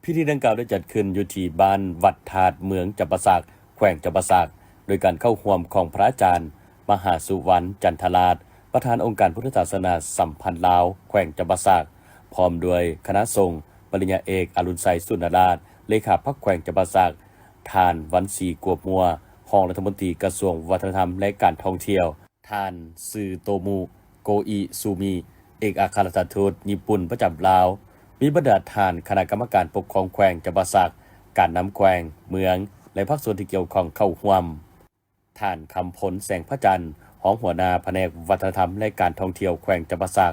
ພິທີດັ່ງກ່າວໄດ້ຈັດຂຶ້ນຢູ່ທີ່ບ້ານວັດທາດ ເມືອງຈຳປາສັກ ແຂວງຈຳປາສັກ ໂດຍການເຂົ້າຮ່ວມຂອງພະອາຈານ ມະຫາສຸວັນ ຈັນທະລາດ ປະທານອົງການພຸດທະສາສະໜາສຳພັນລາວ ແຂວງຈຳປາສັກ ພ້ອມດ້ວຍຄະນະສົງ, ປະລິນຍາເອກ ອະລຸນໄຊ ສຸນນະລາດ ເລຂາພັກແຂວງຈຳປາສັກ, ທ່ານ ວັນສີ ກົວມົວ ຮອງລັດຖະມົນຕີກະຊວງວັດທະນະທຳ ແລະ ການທ່ອງທ່ຽວ, ທ່ານ ຊືໂຕມຸ ໂກອິຊູມິ ເອກອັກຄະລັດຖະທູດຍີ່ປຸ່ນປະຈຳລາວ, ມີບັນດາທ່ານຄະນະກຳມະການປົກຄອງແຂວງຈຳປາສັກ, ການນຳແຂວງ, ເມືອງ ແລະ ພາກສ່ວນທີ່ກ່ຽວຂ້ອງເຂົ້າຮ່ວມ. ທ່ານ ຄຳພົນ ແສງພະຈັນ ຮອງຫົວໜ້າພະແນກວັດທະນະທຳ ແລະ ການທ່ອງທ່ຽວແຂວງຈຳປາສັກ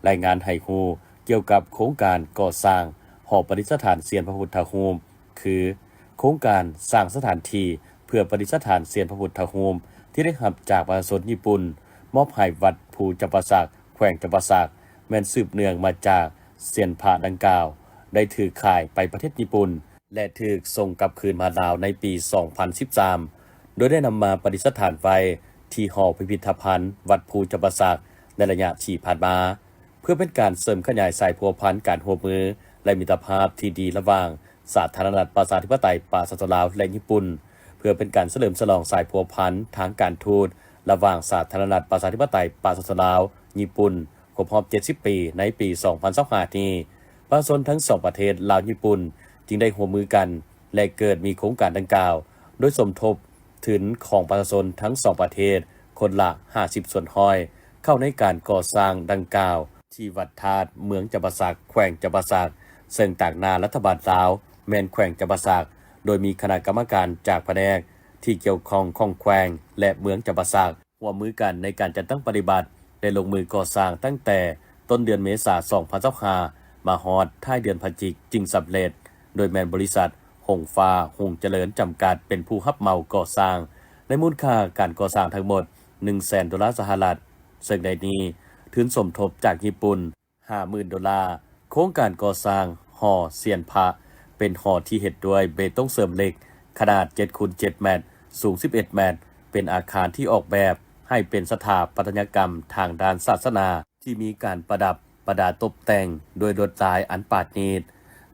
ລາຍງານໃຫ້ຮູ້ກ່ຽວກັບໂຄງການກໍ່ສ້າງຫໍປະດິດສະຖານຊຽນພະພຸດທະຮູບ ຄື ໂຄງການສ້າງສະຖານທີ່ເພື່ອປະດິດສະຖານຊຽນພະພຸດທະຮູບ ທີ່ໄດ້ຮັບຈາກປະຊາຊົນຍີ່ປຸ່ນ ມອບໃຫ້ວັດພູຈຳປາສັກ ແຂວງຈຳປາສັກ ແມ່ນສືບເນື່ອງມາຈາກຊຽນພະດັ່ງກ່າວ ໄດ້ຖືກຂາຍໄປປະເທດຍີ່ປຸ່ນ ແລະ ຖືກສົ່ງກັບຄືນມາລາວໃນປີສອງພັນສິບສາມ ໂດຍໄດ້ນຳມາປະດິດສະຖານໄວ້ທີ່ຫໍພິພິດທະພັນວັດພູຈຳປາສັກ ໃນໄລຍະທີ່ຜ່ານມາ. ເພື່ອເປັນການເສີມຂະຫຍາຍສາຍພົວພັນການຮ່ວມມື ແລະ ມິດຕະພາບທີ່ດີລະຫວ່າງສາທາລະນະລັດປະຊາທິປະໄຕປະຊາຊົນລາວ ແລະ ຍີ່ປຸ່ນ, ເພື່ອເປັນການສະເຫຼີມສະຫຼອງສາຍພົວພັນທາງການທູດລະຫວ່າງສາທາລະນະລັດປະຊາທິປະໄຕປະຊາຊົນລາວ ຍີ່ປຸ່ນ ຄົບຮອບເຈັດສິບປີໃນປີສອງພັນຊາວຫ້ານີ້, ປະຊາຊົນທັງສອງປະເທດລາວຍີ່ປຸ່ນ ຈຶ່ງໄດ້ຮ່ວມມືກັນ ແລະ ເກີດມີໂຄງການດັ່ງກ່າວ ໂດຍສົມທົບທຶນຂອງປະຊາຊົນທັງສອງປະເທດຄົນລະຫ້າສິບສ່ວນຮ້ອຍ ເຂົ້າໃນການກໍ່ສ້າງດັ່ງກ່າວ ທີ່ວັດທາດ ເມືອງຈຳປາສັກ ແຂວງຈຳປາສັກ ເຊິ່ງຕາງໜ້າລັດຖະບານລາວແມ່ນແຂວງຈຳປາສັກ ໂດຍມີຄະນະກຳມະການຈາກພະແນກທີ່ກ່ຽວຂ້ອງຂອງແຂວງ ແລະ ເມືອງຈຳປາສັກ ຮ່ວມມືກັນໃນການຈັດຕັ້ງປະຕິບັດ ແລະ ລົງມືກໍ່ສ້າງຕັ້ງແຕ່ຕົ້ນເດືອນເມສາ ສອງພັນຊາວຫ້າ ມາຮອດທ້າຍເດືອນພະຈິກ ຈຶ່ງສຳເລັດ, ໂດຍແມ່ນບໍລິສັດ ຫົງຟ້າ ຮຸ່ງຈະເລີນ ຈຳກັດ ເປັນຜູ້ຮັບເໝົາກໍ່ສ້າງ ໃນມູນຄ່າການກໍ່ສ້າງທັງໝົດ ໜຶ່ງແສນໂດລາສະຫະລັດ, ເຊິ່ງໃນນີ້ທຶນສົມທົບຈາກຍີ່ປຸ່ນ ຫ້າໝື່ນໂດລາ. ໂຄງການກໍ່ສ້າງຫໍຊຽນພະ ເປັນຫໍທີ່ເຮັດດ້ວຍເບຕົງເສີມເຫຼັກ ຂະໜາດເຈັດຄູນເຈັດແມັດ, ສູງສິບເອັດແມັດ, ເປັນອາຄານທີ່ອອກແບບໃຫ້ເປັນສະຖາປັດຕະຍະກຳທາງດ້ານສາສະໜາ ທີ່ມີການປະດັບປະດາຕົບແຕ່ງດ້ວຍລວດລາຍອັນປານນີດ,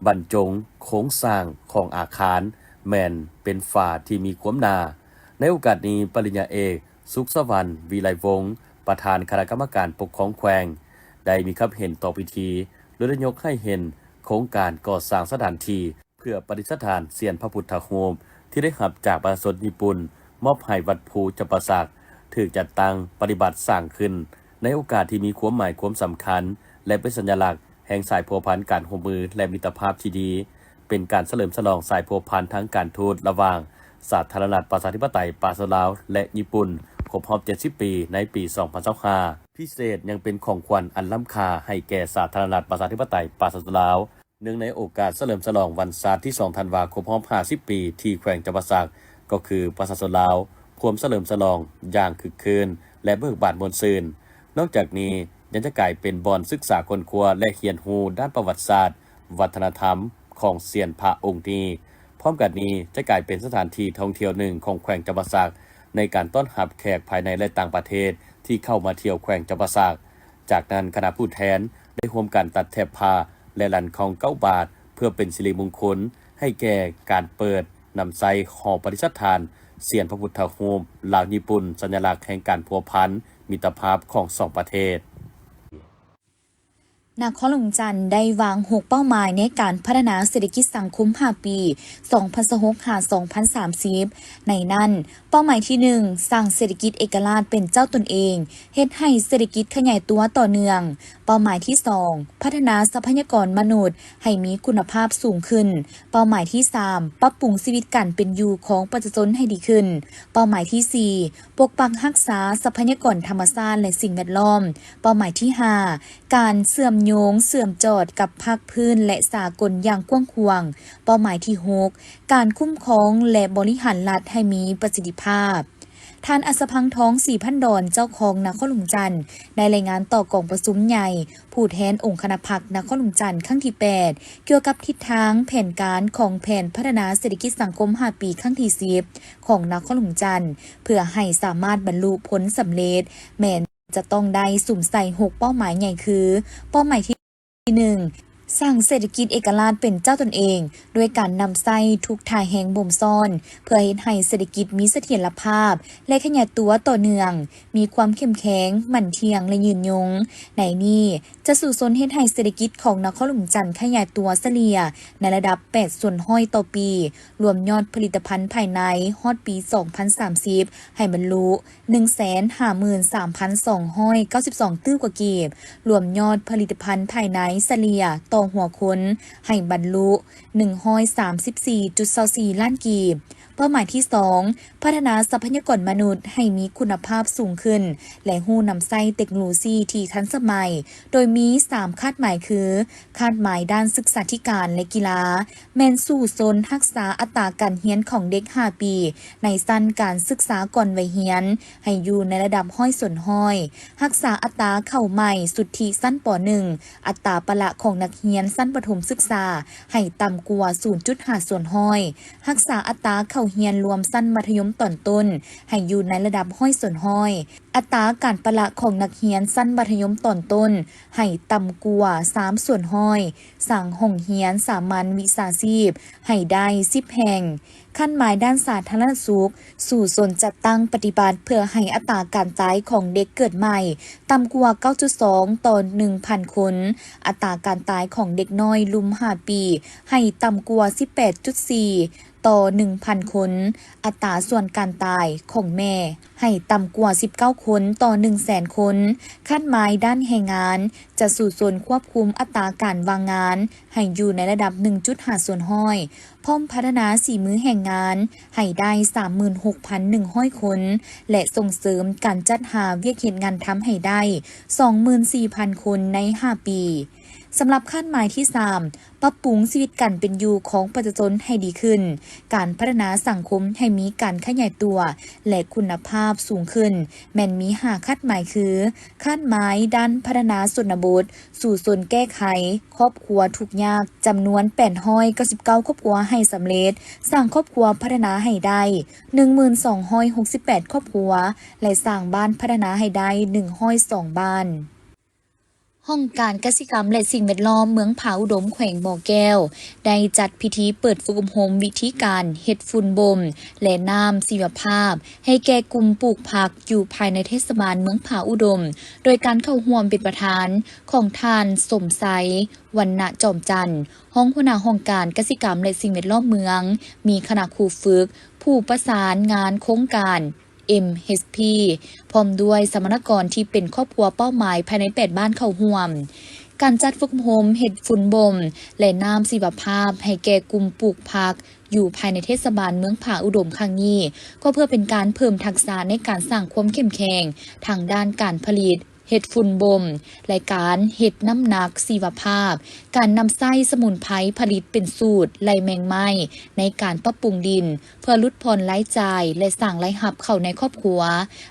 ບັນຈົງໂຄງສ້າງຂອງອາຄານແມ່ນເປັນຝາທີ່ມີຄວາມໜາ. ໃນໂອກາດນີ້, ປະລິນຍາເອກ ສຸກສະຫວັນ ວິໄລວົງ ປະທານຄະນະກຳມະການປົກຄອງແຂວງ ໄດ້ມີຄຳເຫັນຕໍ່ພິທີ ໂດຍໄດ້ຍົກໃຫ້ເຫັນໂຄງການກໍ່ສ້າງສະຖານທີ່ ເພື່ອປະດິດສະຖານຊຽນພະພຸດທະຮູບ ທີ່ໄດ້ຮັບຈາກປະຊາຊົນຍີ່ປຸ່ນ ມອບໃຫ້ວັດພູຈຳປາສັກ ຖືກຈັດຕັ້ງປະຕິບັດສ້າງຂຶ້ນ ໃນໂອກາດທີ່ມີຄວາມໝາຍຄວາມສຳຄັນ ແລະ ເປັນສັນຍະລັກແຫ່ງສາຍພົວພັນການຮ່ວມມື ແລະ ມິດຕະພາບທີ່ດີ, ເປັນການສະເຫຼີມສະຫຼອງສາຍພົວພັນທາງການທູດລະຫວ່າງສາທາລະນະລັດປະຊາທິປະໄຕປະຊາຊົນລາວ ແລະ ຍີ່ປຸ່ນ ຄົບຮອບເຈັດສິບປີໃນປີສອງພັນຊາວຫ້າ. ພິເສດຍັງເປັນຂອງຂວັນອັນລ້ຳຄ່າໃຫ້ແກ່ສາທາລະນະລັດປະຊາທິປະໄຕປະຊາຊົນລາວ ເນື່ອງໃນໂອກາດສະເຫຼີມສະຫຼອງວັນຊາດທີສອງທັນວາ ຄົບຮອບຫ້າສິບປີທີ່ແຂວງຈຳປາສັກ ກໍຄືປະຊາຊົນລາວພວມສະເຫຼີມສະຫຼອງຢ່າງຄຶກຄື້ນ ແລະ ເບີກບານມ່ວນຊື່ນ. ນອກຈາກນີ້ຍັງຈະກາຍເປັນບ່ອນສຶກສາຄົ້ນຄວ້າ ແລະ ຮຽນຮູ້ດ້ານປະຫວັດສາດ, ວັດທະນະທຳຂອງຊຽນພະອົງນີ້. ພ້ອມກັນນີ້ຈະກາຍເປັນສະຖານທີ່ທ່ອງທ່ຽວໜຶ່ງຂອງແຂວງຈຳປາສັກ ໃນການຕ້ອນຮັບແຂກພາຍໃນ ແລະ ຕ່າງປະເທດທີ່ເຂົ້າມາທ່ຽວແຂວງຈຳປາສັກ. ຈາກນັ້ນຄະນະຜູ້ແທນໄດ້ຮ່ວມກັນຕັດແຖບຜ້າ ແລະ ລັນຄອງເກົ້າບາດ ເພື່ອເປັນສິລິມຸງຄຸນໃຫ້ແກ່ການເປີດນຳໃຊ້ຫໍປະດິດສະຖານຊຽນພະພຸດທະຮູບລາວຍີ່ປຸ່ນ, ສັນຍະລັກແຫ່ງການພົວພັນມິດຕະພາບຂອງສອງປະເທດ. ນະຄອນຫຼວງຈັນໄດ້ວາງຫົກເປົ້າໝາຍໃນການພັດທະນາເສດຖະກິດສັງຄົມຫ້າປີ ສອງພັນຊາວຫົກ ຫາ ສອງພັນສາມສິບ ໃນນັ້ນ ເປົ້າໝາຍທີໜຶ່ງ ສ້າງເສດຖະກິດເອກະລາດເປັນເຈົ້າຕົນເອງ, ເຮັດໃຫ້ເສດຖະກິດຂະຫຍາຍຕົວຕໍ່ເນື່ອງ. ເປົ້າໝາຍທີສອງ ພັດທະນາຊັບພະຍາກອນມະນຸດໃຫ້ມີຄຸນນະພາບສູງຂຶ້ນ. ເປົ້າໝາຍທີສາມ ປັບປຸງຊີວິດການເປັນຢູ່ຂອງປະຊາຊົນໃຫ້ດີຂຶ້ນ. ເປົ້າໝາຍທີສີ່ ປົກປັກຮັກສາຊັບພະຍາກອນທຳມະຊາດ ແລະ ສິ່ງແວດລ້ອມ. ເປົ້າໝາຍທີຫ້າ ການເຊື່ອມໂຍງເຊື່ອມຈອດກັບພາກພື້ນ ແລະ ສາກົນຢ່າງກວ້າງຂວາງ. ເປົ້າໝາຍທີຫົກ ການຄຸ້ມຄອງ ແລະ ບໍລິຫານລັດໃຫ້ມີປະສິດທິພາບ. ທ່ານ ອັດສະພັງທອງ ສີພັນດອນ ເຈົ້າຄອງນະຄອນຫຼວງຈັນ ໄດ້ລາຍງານຕໍ່ກອງປະຊຸມໃຫຍ່ຜູ້ແທນອົງຄະນະພັກນະຄອນຫຼວງຈັນຄັ້ງທີແປດ ກ່ຽວກັບທິດທາງແຜນການຂອງແຜນພັດທະນາເສດຖະກິດສັງຄົມຫ້າປີຄັ້ງທີສິບ ຂອງນະຄອນຫຼວງຈັນ ເພື່ອໃຫ້ສາມາດບັນລຸຜົນສຳເລັດ ແມ່ນຈະຕ້ອງໄດ້ສຸມໃສ່ຫົກເປົ້າໝາຍໃຫຍ່ຄື ເປົ້າໝາຍທີ ທີໜຶ່ງ ສ້າງເສດຖະກິດເອກະລາດເປັນເຈົ້າຕົນເອງ ດ້ວຍການນຳໃຊ້ທຸກທ່າແຮງບົ່ມຊ້ອນ ເພື່ອເຮັດໃຫ້ເສດຖະກິດມີສະຖຽນລະພາບ ແລະ ຂະຫຍາຍຕົວຕໍ່ເນື່ອງ, ມີຄວາມເຂັ້ມແຂງ, ໝັ້ນທ່ຽງ ແລະ ຍືນຍົງ. ໃນນີ້ ຈະສູ້ຊົນເຮັດໃຫ້ເສດຖະກິດຂອງນະຄອນຫຼວງວຽງຈັນຂະຫຍາຍຕົວສະເລ່ຍໃນລະດັບແປດສ່ວນຮ້ອຍຕໍ່ປີ, ລວມຍອດຜະລິດຕະພັນພາຍໃນຮອດປີສອງພັນສາມສິບ ໃຫ້ບັນລຸ ໜຶ່ງແສນຫ້າໝື່ນສາມພັນສອງຮ້ອຍເກົ້າສິບສອງຕື້ກວ່າກີບ, ລວມຍອດຜະລິດຕະພັນພາຍໃນສະເລ່ຍຕໍ່ຫົວຄົນ ໃຫ້ບັນລຸ ໜຶ່ງຮ້ອຍສາມສິບສີ່ຈຸດຊາວສີ່ລ້ານກີບ. ເປົ້າໝາຍທີສອງ ພັດທະນາຊັບພະຍາກອນມະນຸດໃຫ້ມີຄຸນນະພາບສູງຂຶ້ນ ແລະ ຮູ້ນຳໃຊ້ເຕັກໂນໂລຊີທີ່ທັນສະໄໝ, ໂດຍມີສາມຄາດໝາຍຄື ຄາດໝາຍດ້ານສຶກສາທິການ ແລະ ກິລາ ແມ່ນສູ້ຊົນຮັກສາອັດຕາການຮຽນຂອງເດັກຫ້າປີ ໃນຊັ້ນການສຶກສາກ່ອນໄວຮຽນ ໃຫ້ຢູ່ໃນລະດັບຮ້ອຍສ່ວນຮ້ອຍ, ຮັກສາອັດຕາເຂົ້າໃໝ່ສຸດທິຊັ້ນ ປໍໜຶ່ງ ອັດຕາປະລະຂອງນັກຮຽນຊັ້ນປະຖົມສຶກສາໃຫ້ຕ່ຳກວ່າສູນຈຸດຫ້າສ່ວນຮ້ອຍ, ຮັກສາອັດຕາເຂົ້າຮຽນລວມຊັ້ນມັດທະຍົມຕອນຕົ້ນໃຫ້ຢູ່ໃນລະດັບຮ້ອຍສ່ວນຮ້ອຍ, ອັດຕາການປະລະຂອງນັກຮຽນຊັ້ນມັດທະຍົມຕອນຕົ້ນໃຫ້ຕ່ຳກວ່າສາມສ່ວນຮ້ອຍ, ສ້າງຫ້ອງຮຽນສາມັນວິຊາຊີບໃຫ້ໄດ້ສິບແຫ່ງ. ຄາດໝາຍດ້ານສາທາລະນະສຸກ ສູ້ຊົນຈັດຕັ້ງປະຕິບັດເພື່ອໃຫ້ອັດຕາການຕາຍຂອງເດັກເກີດໃໝ່ຕ່ຳກວ່າເກົ້າຈຸດສອງຕໍ່ໜຶ່ງພັນຄົນ, ອັດຕາການຕາຍຂອງເດັກນ້ອຍລຸ່ມຫ້າປີໃຫ້ຕ່ຳກວ່າສິບແປດຈຸດສີ່ຕໍ່ໜຶ່ງພັນຄົນ, ອັດຕາສ່ວນການຕາຍຂອງແມ່ໃຫ້ຕ່ຳກວ່າສິບເກົ້າຄົນຕໍ່ໜຶ່ງແສນຄົນ. ຄາດໝາຍດ້ານແຮງງານ ຈະສູ້ຊົນຄວບຄຸມອັດຕາການວ່າງງານໃຫ້ຢູ່ໃນລະດັບໜຶ່ງຈຸດຫ້າສ່ວນຮ້ອຍ, ພ້ອມພັດທະນາສີມືແຮງງານໃຫ້ໄດ້ສາມໝື່ນຫົກພັນໜຶ່ງຮ້ອຍຄົນ ແລະ ສົ່ງເສີມການຈັດຫາວຽກເຮັດງານທຳໃຫ້ໄດ້ສອງໝື່ນສີ່ພັນຄົນໃນຫ້າປີ. ສຳລັບຄາດໝາຍທີສາມ ປັບປຸງຊີວິດການເປັນຢູ່ຂອງປະຊາຊົນໃຫ້ດີຂຶ້ນ, ການພັດທະນາສັງຄົມໃຫ້ມີການຂະຫຍາຍຕົວ ແລະ ຄຸນນະພາບສູງຂຶ້ນ ແມ່ນມີຫ້າຄາດໝາຍຄື ຄາດໝາຍດ້ານພັດທະນາຊົນນະບົດ, ສູ້ຊົນແກ້ໄຂຄອບຄົວທຸກຍາກຈຳນວນແປດຮ້ອຍເກົ້າສິບເກົ້າຄອບຄົວໃຫ້ສຳເລັດ, ສ້າງຄອບຄົວພັດທະນາໃຫ້ໄດ້ໜຶ່ງໝື່ນສອງຮ້ອຍຫົກສິບແປດຄອບຄົວ ແລະ ສ້າງບ້ານພັດທະນາໃຫ້ໄດ້ໜຶ່ງຮ້ອຍສອງບ້ານ. ຫ້ອງການກະສິກຳ ແລະ ສິ່ງແວດລ້ອມເມືອງຜາອຸດົມ ແຂວງບໍ່ແກ້ວ ໄດ້ຈັດພິທີເປີດຝຶກອົບຮົມວິທີການເຮັດຝຸ່ນບົ່ມ ແລະ ນ້ຳຊີວະພາບ ໃຫ້ແກ່ກຸ່ມປູກຜັກຢູ່ພາຍໃນເທດສະບານເມືອງຜາອຸດົມ ໂດຍການເຂົ້າຮ່ວມເປັນປະທານຂອງທ່ານ ສົມໄຊ ວັນນະຈອມຈັນ ຮອງຫົວໜ້າຫ້ອງການກະສິກຳ ແລະ ສິ່ງແວດລ້ອມເມືອງ, ມີຄະນະຄູຝຶກ, ຜູ້ປະສານງານໂຄງການ ເອັມເອັສພີ ພ້ອມດ້ວຍສຳມະນາກອນທີ່ເປັນຄອບຄົວເປົ້າໝາຍພາຍໃນແປດບ້ານເຂົ້າຮ່ວມ. ການຈັດຝຶກອົບຮົມເຮັດຝຸ່ນບົ່ມ ແລະ ນ້ຳຊີວະພາບໃຫ້ແກ່ກຸ່ມປູກຜັກ ຢູ່ພາຍໃນເທດສະບານເມືອງຜາອຸດົມຄັ້ງນີ້ ກໍເພື່ອເປັນການເພີ່ມທັກສະໃນການສ້າງຄວາມເຂັ້ມແຂງທາງດ້ານການຜະລິດເຫັດຝຸ່ນບົ່ມ ແລະ ການເຮັດນ້ຳໜັກຊີວະພາບ, ການນຳໃຊ້ສະໝຸນໄພຜະລິດເປັນສູດໄລ່ແມງໄມ້ໃນການປັບປຸງດິນ ເພື່ອຫຼຸດຜ່ອນລາຍຈ່າຍ ແລະ ສ້າງລາຍຮັບເຂົ້າໃນຄອບຄົວ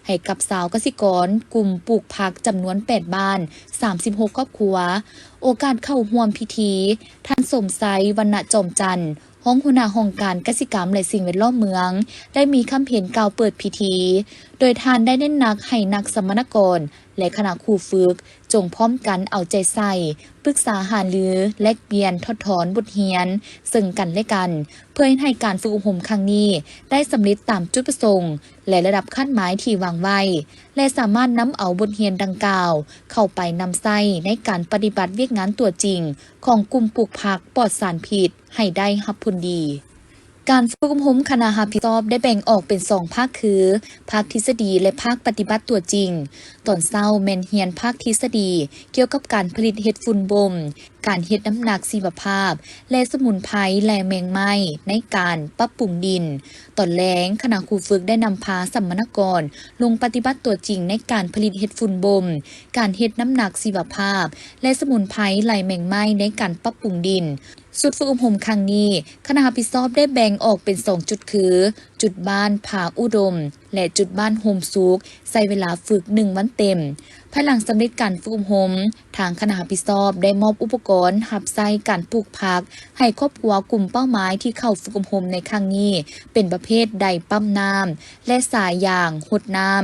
ໃຫ້ກັບຊາວກະສິກອນກຸ່ມປູກຜັກຈຳນວນແປດບ້ານ ສາມສິບຫົກຄອບຄົວ. ໂອກາດເຂົ້າຮ່ວມພິທີ, ທ່ານ ສົມໄຊ ວັນນະຈອມຈັນ ຮອງຫົວໜ້າຫ້ອງການກະສິກຳ ແລະ ສິ່ງແວດລ້ອມເມືອງ ໄດ້ມີຄຳເຫັນກ່າວເປີດພິທີ, ໂດຍທ່ານໄດ້ເນັ້ນໜັກໃຫ້ນັກສຳມະນາກອນ ແລະ ຄະນະຄູຝຶກ ຈົ່ງພ້ອມກັນເອົາໃຈໃສ່, ປຶກສາຫາລື, ແລກປ່ຽນ, ຖອດຖອນບົດຮຽນເຊິ່ງກັນແລະກັນ, ເພື່ອເຮັດໃຫ້ການຝຶກອົບຮົມຄັ້ງນີ້ໄດ້ສຳເລັດຕາມຈຸດປະສົງ ແລະ ລະດັບຄາດໝາຍທີ່ວາງໄວ້, ແລະ ສາມາດນຳເອົາບົດຮຽນດັ່ງກ່າວເຂົ້າໄປນຳໃຊ້ໃນການປະຕິບັດວຽກງານຕົວຈິງຂອງກຸ່ມປູກຜັກປອດສານພິດໃຫ້ໄດ້ຮັບຜົນດີ. ການຝຶກອົບຮົມຄະນະຮັບຜິດຊອບໄດ້ແບ່ງອອກເປັນສອງພາກຄື ພາກທິດສະດີ ແລະ ພາກປະຕິບັດຕົວຈິງ. ຕອນເຊົ້າແມ່ນຮຽນພາກທິດສະດີກ່ຽວກັບການຜະລິດເຫັດຝຸ່ນບົ່ມ, ການເຮັດນ້ຳໜັກຊີວະພາບ ແລະ ສະໝຸນໄພໄລ່ແມງໄມ້ໃນການປັບປຸງດິນ. ຕອນແລງ, ຄະນະຄູຝຶກໄດ້ນຳພາສຳມະນາກອນລົງປະຕິບັດຕົວຈິງໃນການຜະລິດເຫັດຝຸ່ນບົ່ມ, ການເຮັດນ້ຳໜັກຊີວະພາບ ແລະ ສະໝຸນໄພໄລ່ແມງໄມ້ໃນການປັບປຸງດິນ. ຊຸດຝຶກອົບຮົມຄັ້ງນີ້, ຄະນະຮັບຜິດຊອບໄດ້ແບ່ງອອກເປັນສອງຈຸດຄື ຈຸດບ້ານຜາອຸດົມ ແລະ ຈຸດບ້ານໂຮມສຸກ, ໃຊ້ເວລາຝຶກໜຶ່ງວັນເຕັມ. ພາຍຫຼັງສຳເລັດການຝຶກອົບຮົມ, ທາງຄະນະຮັບຜິດຊອບໄດ້ມອບອຸປະກອນຮັບໃຊ້ການປູກຜັກໃຫ້ຄອບຄົວກຸ່ມເປົ້າໝາຍທີ່ເຂົ້າຝຶກອົບຮົມໃນຄັ້ງນີ້ ເປັນປະເພດໄດປ້ຳນ້ຳ ແລະ ສາຍຢາງຫົດນ້ຳ,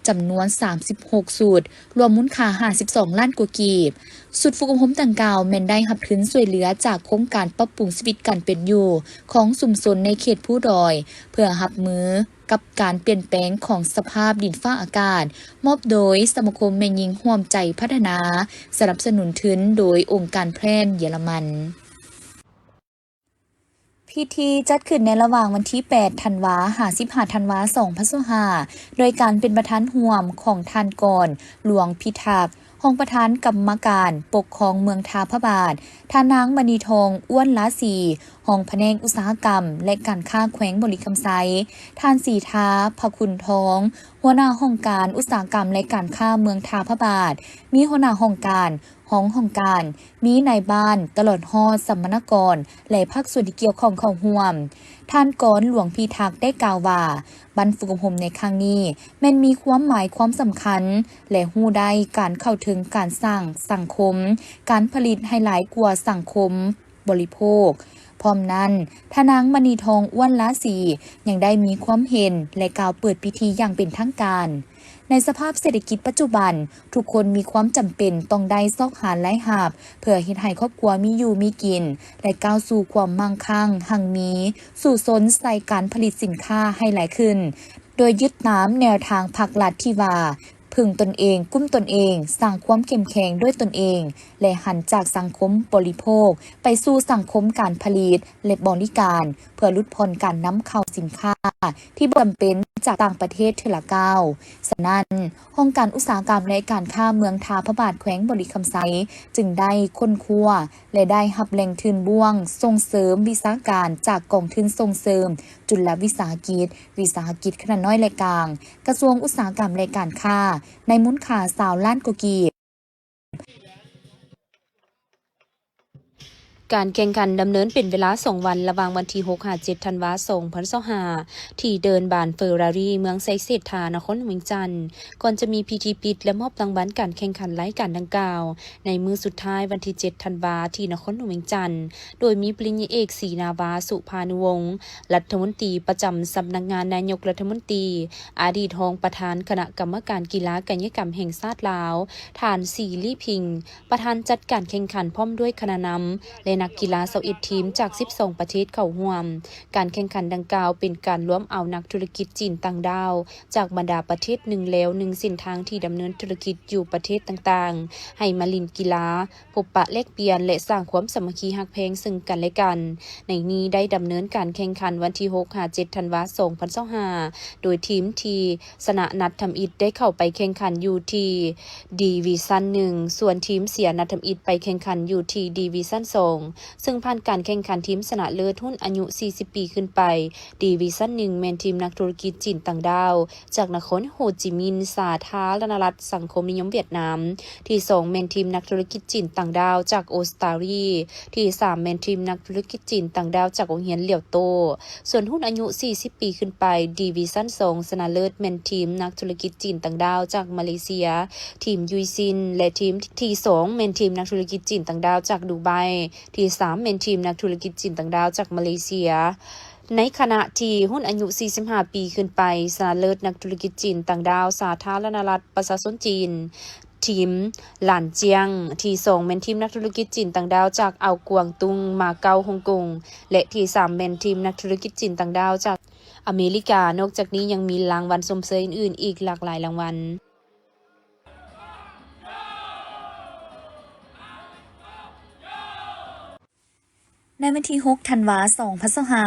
ຈຳນວນສາມສິບຫົກຊຸດ, ລວມມູນຄ່າຫ້າສິບສອງລ້ານກວ່າກີບ. ຊຸດຝຶກອົບຮົມດັ່ງກ່າວແມ່ນໄດ້ຮັບທຶນຊ່ວຍເຫຼືອຈາກໂຄງການປັບປຸງຊີວິດການເປັນຢູ່ຂອງຊຸມຊົນໃນເຂດພູດອຍ ເພື່ອຮັບມືກັບການປ່ຽນແປງຂອງສະພາບດິນຟ້າອາກາດ, ມອບໂດຍສະມາຄົມແມ່ຍິງຮ່ວມໃຈພັດທະນາ, ສະໜັບສະໜູນທຶນໂດຍອົງການແພດເຢຍລະມັນ. ພິທີຈັດຂຶ້ນໃນລະຫວ່າງວັນທີແປດທັນວາ ຫາສິບຫ້າທັນວາ ສອງພັນຊາວຫ້າ ໂດຍການເປັນປະທານຮ່ວມຂອງທ່ານ ກອນ ຫຼວງພິທັກ ຮອງປະທານກຳມະການປົກຄອງເມືອງທ່າພະບາດ, ທ່ານນາງ ມະນີທອງ ອ້ວນລາສີ ຮອງພະແນກອຸດສາຫະກຳ ແລະ ການຄ້າແຂວງບໍລິຄຳໄຊ, ທ່ານ ສີທາ ພະຄຸນທອງ ຫົວໜ້າຫ້ອງການອຸດສາຫະກຳ ແລະ ການຄ້າເມືອງທ່າພະບາດ, ມີຫົວໜ້າຫ້ອງການ, ຮອງຫ້ອງການ, ມີນາຍບ້ານ ຕະຫຼອດຮອດສຳມະນາກອນ ແລະ ພາກສ່ວນທີ່ກ່ຽວຂ້ອງເຂົ້າຮ່ວມ. ທ່ານ ກອນ ຫຼວງພິທັກ ໄດ້ກ່າວວ່າ ບັ້ນຝຶກອົບຮົມໃນຄັ້ງນີ້ແມ່ນມີຄວາມໝາຍຄວາມສຳຄັນ ແລະ ຮູ້ໄດ້ການເຂົ້າເຖິງການສ້າງສັງຄົມການຜະລິດໃຫ້ຫຼາຍກວ່າສັງຄົມບໍລິໂພກ. ພ້ອມນັ້ນ, ທ່ານນາງ ມະນີທອງ ອ້ວນລາສີ ຍັງໄດ້ມີຄວາມເຫັນ ແລະ ກ່າວເປີດພິທີຢ່າງເປັນທາງການ. ໃນສະພາບເສດຖະກິດປັດຈຸບັນ, ທຸກຄົນມີຄວາມຈຳເປັນຕ້ອງໄດ້ຊອກຫາລາຍຮັບ ເພື່ອເຮັດໃຫ້ຄອບຄົວມີຢູ່ມີກິນ ແລະ ກ້າວສູ່ຄວາມໝັ່ງຄັ່ງຮັ່ງມີ, ສູ້ຊົນໃສ່ການຜະລິດສິນຄ້າໃຫ້ຫຼາຍຂຶ້ນ, ໂດຍຍຶດຕາມແນວທາງພັກລັດທີ່ວ່າ ເພິ່ງຕົນເອງ, ກຸ້ມຕົນເອງ, ສ້າງຄວາມເຂັ້ມແຂງດ້ວຍຕົນເອງ ແລະ ຫັນຈາກສັງຄົມບໍລິໂພກໄປສູ່ສັງຄົມການຜະລິດ ແລະ ບໍລິການ ເພື່ອຫຼຸດຜ່ອນການນຳເຂົ້າສິນຄ້າທີ່ບໍ່ຈຳເປັນຈາກຕ່າງປະເທດເທື່ອລະກ້າວ. ສະນັ້ນ, ຫ້ອງການອຸດສາຫະກຳ ແລະ ການຄ້າເມືອງທ່າພະບາດ ແຂວງບໍລິຄຳໄຊ ຈຶ່ງໄດ້ຄົ້ນຄວ້າ ແລະ ໄດ້ຮັບແຫຼ່ງທຶນບ່ວງສົ່ງເສີມວິຊາການຈາກກອງທຶນສົ່ງເສີມຈຸລະວິສາຫະກິດ, ວິສາຫະກິດຂະໜາດນ້ອຍ ແລະ ກາງ, ກະຊວງອຸດສາຫະກຳ ແລະ ການຄ້າ ໃນມູນຄ່າຊາວລ້ານກວ່າກີບ. ການແຂ່ງຂັນດຳເນີນເປັນເວລາສອງວັນ ລະຫວ່າງວັນທີຫົກ ຫາເຈັດທັນວາ ສອງພັນຊາວຫ້າ ທີ່ເດີ່ນບານເຟີຣາຣີ ເມືອງໄຊເສດຖາ ນະຄອນຫຼວງວຽງຈັນ ກ່ອນຈະມີພິທີປິດ ແລະ ມອບລາງວັນການແຂ່ງຂັນລາຍການດັ່ງກ່າວ ໃນມື້ສຸດທ້າຍວັນທີເຈັດທັນວາ ທີ່ນະຄອນຫຼວງວຽງຈັນ, ໂດຍມີປະລິນຍາເອກ ສີນາວາ ສຸພານຸວົງ ລັດຖະມົນຕີປະຈຳສຳນັກງານນາຍົກລັດຖະມົນຕີ, ອະດີດຮອງປະທານຄະນະກຳມະການກິລາກາຍະກຳແຫ່ງຊາດລາວ, ທ່ານ ສີລີພິງ ປະທານຈັດການແຂ່ງຂັນ ພ້ອມດ້ວຍຄະນະນຳ ແລະ ນັກກິລາຊາວເອັດທີມຈາກສິບສອງປະເທດເຂົ້າຮ່ວມ. ການແຂ່ງຂັນດັ່ງກ່າວເປັນການລວມເອົານັກທຸລະກິດຈີນຕ່າງດ້າວຈາກບັນດາປະເທດໜຶ່ງແລວໜຶ່ງເສັ້ນທາງທີ່ດຳເນີນທຸລະກິດຢູ່ປະເທດຕ່າງໆ ໃຫ້ມາຫຼິ້ນກິລາ, ພົບປະແລກປ່ຽນ ແລະ ສ້າງຄວາມສາມັກຄີຮັກແພງເຊິ່ງກັນແລະກັນ. ໃນນີ້ໄດ້ດຳເນີນການແຂ່ງຂັນວັນທີຫົກ ຫາເຈັດ ທັນວາ ສອງພັນຊາວຫ້າ ໂດຍທີມທີ່ ຊະນະນັດທຳອິດໄດ້ເຂົ້າໄປແຂ່ງຂັນຢູ່ທີ່ດີວິຊັນໜຶ່ງ ສ່ວນທີມເສຍນັດທຳອິດໄປແຂ່ງຂັນຢູ່ທີ່ດີວິຊັນສອງ ເຊິ່ງຜ່ານການແຂ່ງຂັນທີມຊະນະເລີດຮຸ່ນອາຍຸສີ່ສິບປີຂຶ້ນໄປ. ດີວິຊັນໜຶ່ງແມ່ນທີມນັກທຸລະກິດຈີນຕ່າງດ້າວຈາກນະຄອນໂຮຈິມິນ ສາທາລະນະລັດສັງຄົມນິຍົມຫວຽດນາມ, ທີສອງແມ່ນທີມນັກທຸລະກິດຈີນຕ່າງດ້າວຈາກອົດສະຕາລີ, ທີສາມແມ່ນທີມນັກທຸລະກິດຈີນຕ່າງດ້າວຈາກໂຮງຮຽນຫຼຽວໂຕ້. ສ່ວນຮຸ່ນອາຍຸສີ່ສິບປີຂຶ້ນໄປ, ດີວິຊັນສອງຊະນະເລີດແມ່ນທີມນັກທຸລະກິດຈີນຕ່າງດ້າວຈາກມາເລເຊຍ, ທີມຢູຍຊິນ ແລະ ທີມ ທີສອງແມ່ນທີມນັກທຸລະກິດຈີນຕ່າງດ້າວຈາກດູໄບ, ທີສາມແມ່ນທີມນັກທຸລະກິດຈີນຕ່າງດ້າວຈາກມາເລເຊຍ. ໃນຂະນະທີ່ຮຸ່ນອາຍຸສີ່ສິບຫ້າປີຂຶ້ນໄປ, ຊະນະເລີດນັກທຸລະກິດຈີນຕ່າງດ້າວສາທາລະນະລັດປະຊາຊົນຈີນ, ທີມຫຼານຈຽງ, ທີສອງແມ່ນທີມນັກທຸລະກິດຈີນຕ່າງດ້າວຈາກອ່າວກວາງຕຸງ, ມາເກົາ, ຮົງກົງ ແລະ ທີສາມແມ່ນທີມນັກທຸລະກິດຈີນຕ່າງດ້າວຈາກອາເມລິກາ. ນອກຈາກນີ້ຍັງມີລາງວັນຊົມເຊີຍອື່ນໆອີກຫຼາກຫຼາຍລາງວັນ. ໃນວັນທີຫົກ ທັນວາ ສອງພັນຊາວຫ້າ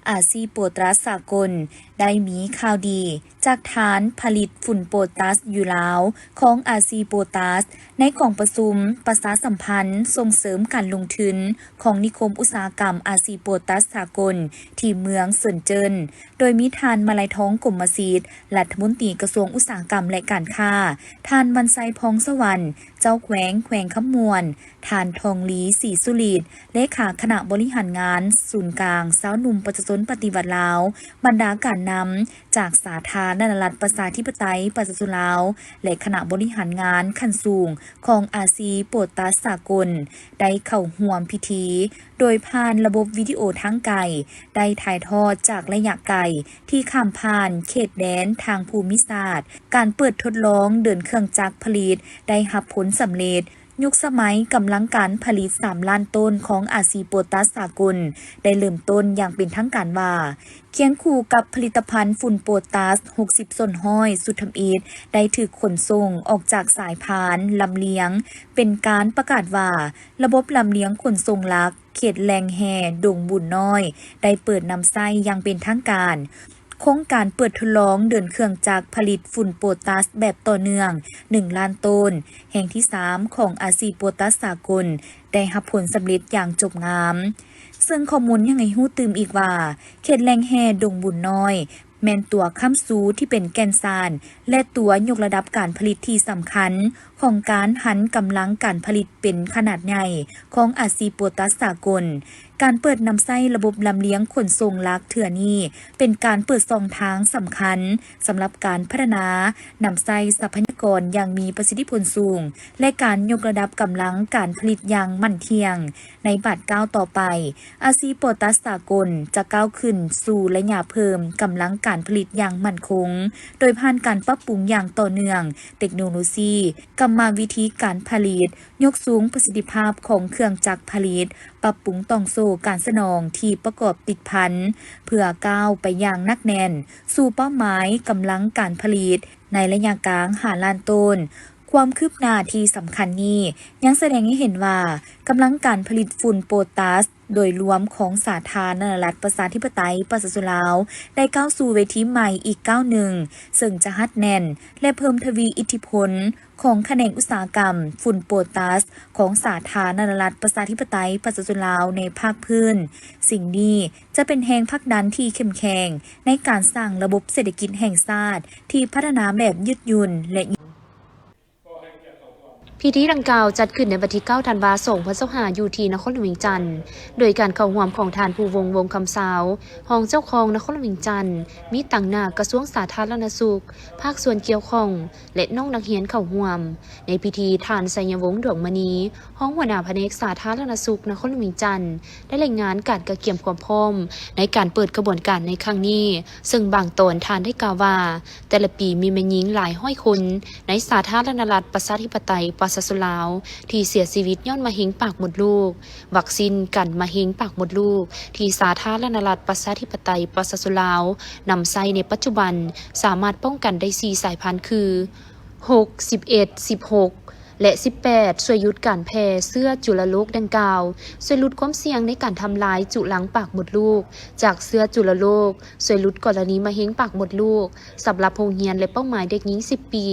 ອາຊີໂປຕັສສາກົນ ໄດ້ມີຂ່າວດີຈາກທ່ານຜະລິດຝຸ່ນໂປຕັສຢູ່ລາວ ຂອງອາຊີໂປຕັສ ໃນກອງປະຊຸມປະຊາສຳພັນສົ່ງເສີມການລົງທຶນຂອງນິຄົມອຸດສາຫະກຳອາຊີໂປຕັສສາກົນ ທີ່ເມືອງເຊິນເຈິນ ໂດຍມີທ່ານ ມາໄລທອງ ກົມມະສິດ ລັດຖະມົນຕີກະຊວງອຸດສາຫະກຳ ແລະ ການຄ້າ, ທ່ານ ວັນໄຊ ພອງສະຫວັນ ເຈົ້າແຂວງແຂວງຄຳມ່ວນ, ທ່ານ ທອງລີ ສີສຸລິດ ເລຂາຄະນະບໍລິຫານງານສູນກາງຊາວໜຸ່ມປະຊາຊົນປະຕິວັດລາວ, ບັນດາການນ ນຳຈາກສາທາລະນະລັດປະຊາທິປະໄຕປະຊາຊົນລາວ ແລະ ຄະນະບໍລິຫານງານຂັ້ນສູງຂອງອາຊີໂປຕາສສາກົນ ໄດ້ເຂົ້າຮ່ວມພິທີ ໂດຍຜ່ານລະບົບວິດີໂອທາງໄກ ໄດ້ຖ່າຍທອດຈາກໄລຍະໄກທີ່ຂ້າມຜ່ານເຂດແດນທາງພູມິສາດ, ການເປີດທົດລອງເດີນເຄື່ອງຈັກຜະລິດໄດ້ຮັບຜົນສຳເລັດ. ຍຸກສະໄໝກຳລັງການຜະລິດສາມລ້ານໂຕນຂອງອາຊີໂປຕາສສາກົນ ໄດ້ເລີ່ມຕົ້ນຢ່າງເປັນທາງການວ່າ ຄຽງຄູ່ກັບຜະລິດຕະພັນຝຸ່ນໂປຕາສຫົກສິບສ່ວນຮ້ອຍຊຸດທຳອິດ ໄດ້ຖືກຂົນສົ່ງອອກຈາກສາຍພານລຳລຽງ ເປັນການປະກາດວ່າ ລະບົບລຳລຽງຂົນສົ່ງຫຼັກ ເຂດແຫຼ່ງແຮ່ດົງບຸນນ້ອຍ ໄດ້ເປີດນຳໃຊ້ຢ່າງເປັນທາງການ. ໂຄງການເປີດທົດລອງເດີນເຄື່ອງຈັກຜະລິດຝຸ່ນໂປຕາສແບບຕໍ່ເນື່ອງໜຶ່ງລ້ານໂຕນ ແຫ່ງທີສາມຂອງອາຊີໂປຕາສສາກົນ ໄດ້ຮັບຜົນສຳເລັດຢ່າງຈົບງາມ. ເຊິ່ງຂໍ້ມູນຍັງໃຫ້ຮູ້ຕື່ມອີກວ່າ ເຂດແຫຼ່ງແຮ່ດົງບຸນນ້ອຍ ແມ່ນຕົວຄ້ຳຊູທີ່ເປັນແກ່ນສານ ແລະ ຕົວຍົກລະດັບການຜະລິດທີ່ສຳຄັນຂອງການຫັນກຳລັງການຜະລິດເປັນຂະໜາດໃຫຍ່ຂອງອາຊີໂປຕາສສາກົນ. ການເປີດນຳໃຊ້ລະບົບລຳລຽງຂົນສົ່ງຫຼັກເທື່ອນີ້ ເປັນການເປີດຊ່ອງທາງສຳຄັນສຳລັບການພັດທະນານຳໃຊ້ຊັບພະຍາກອນຢ່າງມີປະສິດທິຜົນສູງ ແລະ ການຍົກລະດັບກຳລັງການຜະລິດຢ່າງໝັ້ນທ່ຽງ. ໃນບາດກ້າວຕໍ່ໄປ, ອາຊີໂປຕາສສາກົນຈະກ້າວຂຶ້ນສູ່ໄລຍະເພີ່ມກຳລັງການຜະລິດຢ່າງໝັ້ນຄົງ ໂດຍຜ່ານການປັບປຸງຢ່າງຕໍ່ເນື່ອງເຕັກໂນໂລຊີ, ກຳມະວິທີການຜະລິດ, ຍົກສູງປະສິດທິພາບຂອງເຄື່ອງຈັກຜະລິດ, ປັບປຸງຕ່ອງໂສ້ການສະໜອງທີ່ປະກອບຕິດພັນ ເພື່ອກ້າວໄປຢ່າງໜັກແໜ້ນສູ່ເປົ້າໝາຍກຳລັງການຜະລິດໃນໄລຍະກາງຫ້າລ້ານໂຕນ. ຄວາມຄືບໜ້າທີ່ສຳຄັນນີ້ຍັງສະແດງໃຫ້ເຫັນວ່າ ກຳລັງການຜະລິດຝຸ່ນໂປຕາສໂດຍລວມຂອງສາທາລະນະລັດປະຊາທິປະໄຕປະຊາຊົນລາວ ໄດ້ກ້າວສູ່ເວທີໃໝ່ອີກກ້າວໜຶ່ງ, ເຊິ່ງຈະຮັດແໜ້ນ ແລະ ເພີ່ມທະວີອິດທິພົນຂອງຂະແໜງອຸດສາຫະກຳຝຸ່ນໂປຕາສຂອງສາທາລະນະລັດປະຊາທິປະໄຕປະຊາຊົນລາວໃນພາກພື້ນ. ສິ່ງນີ້ຈະເປັນແຮງຜັກດັນທີ່ເຂັ້ມແຂງໃນການສ້າງລະບົບເສດຖະກິດແຫ່ງຊາດທີ່ພັດທະນາແບບຍືດຫຍຸ່ນ ແລະ ພິທີດັ່ງກ່າວຈັດຂຶ້ນໃນວັນທີເກົ້າ ທັນວາ ສອງພັນຊາວຫ້າ ຢູ່ທີ່ນະຄອນຫຼວງວຽງຈັນ ໂດຍການເຂົ້າຮ່ວມຂອງທ່ານ ພູວົງ ວົງຄຳຊາວ ຮອງເຈົ້າຄອງນະຄອນຫຼວງວຽງຈັນ, ມີຕາງໜ້າກະຊວງສາທາລະນະສຸກ, ພາກສ່ວນກ່ຽວຂ້ອງ ແລະ ນ້ອງນັກຮຽນເຂົ້າຮ່ວມ. ໃນພິທີ, ທ່ານ ໄຊຍະວົງ ດວງມະນີ ຮອງຫົວໜ້າພະແນກສາທາລະນະສຸກນະຄອນຫຼວງວຽງຈັນ ໄດ້ລາຍງານການກະກຽມຄວາມພ້ອມໃນການເປີດຂະບວນການໃນຄັ້ງນີ້, ເຊິ່ງບາງຕອນທ່ານໄດ້ກ່າວວ່າ ແຕ່ລະປີມີແມ່ຍິງຫຼາຍຮ້ອຍຄົນໃນສາທາລະນະລັດປະຊາທິປະໄຕປະຊາຊົນລາວ ທີ່ເສຍຊີວິດຍ້ອນມະເຮັງປາກມົດລູກ. ວັກຊີນກັນມະເຮັງປາກມົດລູກ ທີ່ສາທາລະນະລັດປະຊາທິປະໄຕປະຊາຊົນລາວນຳໃຊ້ໃນປັດຈຸບັນ ສາມາດປ້ອງກັນໄດ້ສີ່ສາຍພັນຄື ຫົກ, ສິບເອັດ, ສິບຫົກ ແລະ ສິບແປດ ຊ່ວຍຢຸດການແຜ່ເຊື້ອຈຸລະໂລກດັ່ງກ່າວ, ຊ່ວຍຫຼຸດຄວາມສ່ຽງໃນການທຳລາຍຈຸລັງປາກມົດລູກຈາກເຊື້ອຈຸລະໂລກ, ຊ່ວຍຫຼຸດກໍລະນີມະເຮັງປາກມົດລູກ ສຳລັບໂຮງຮຽນ ແລະ ເປົ້າໝາຍເດັກຍິງສິບປີ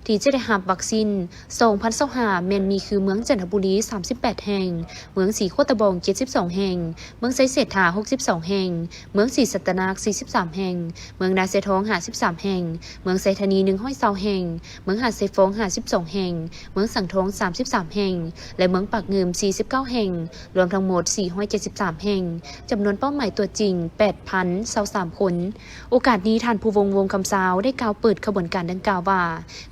ທີ່ຈະໄດ້ຮັບວັກຊີນ ສອງພັນຊາວຫ້າ ແມ່ນມີຄືເມືອງຈັນທະບູລີ ສາມສິບແປດແຫ່ງ, ເມືອງສີໂຄດຕະບອງ ເຈັດສິບສອງແຫ່ງ, ເມືອງໄຊເສດຖາ ຫົກສິບສອງແຫ່ງ, ເມືອງສີສັດຕະນາກ ສີ່ສິບສາມແຫ່ງ, ເມືອງນາຊາຍທອງ ຫ້າສິບສາມແຫ່ງ, ເມືອງໄຊທານີ ໜຶ່ງຮ້ອຍຊາວແຫ່ງ, ເມືອງຫາດຊາຍຟອງ ຫ້າສິບສອງແຫ່ງ, ເມືອງສັງທອງ ສາມສິບສາມແຫ່ງ ແລະ ເມືອງປາກງື່ມ ສີ່ສິບເກົ້າແຫ່ງ, ລວມທັງໝົດ ສີ່ຮ້ອຍເຈັດສິບສາມແຫ່ງ, ຈຳນວນເປົ້າໝາຍຕົວຈິງ ແປດພັນຊາວສາມຄົນ. ໂອກາດນີ້ ທ່ານ ພູວົງ ວົງຄຳຊາວ ໄດ້ກ່າວເປີດຂະບວນການດັ່ງກ່າວວ່າ,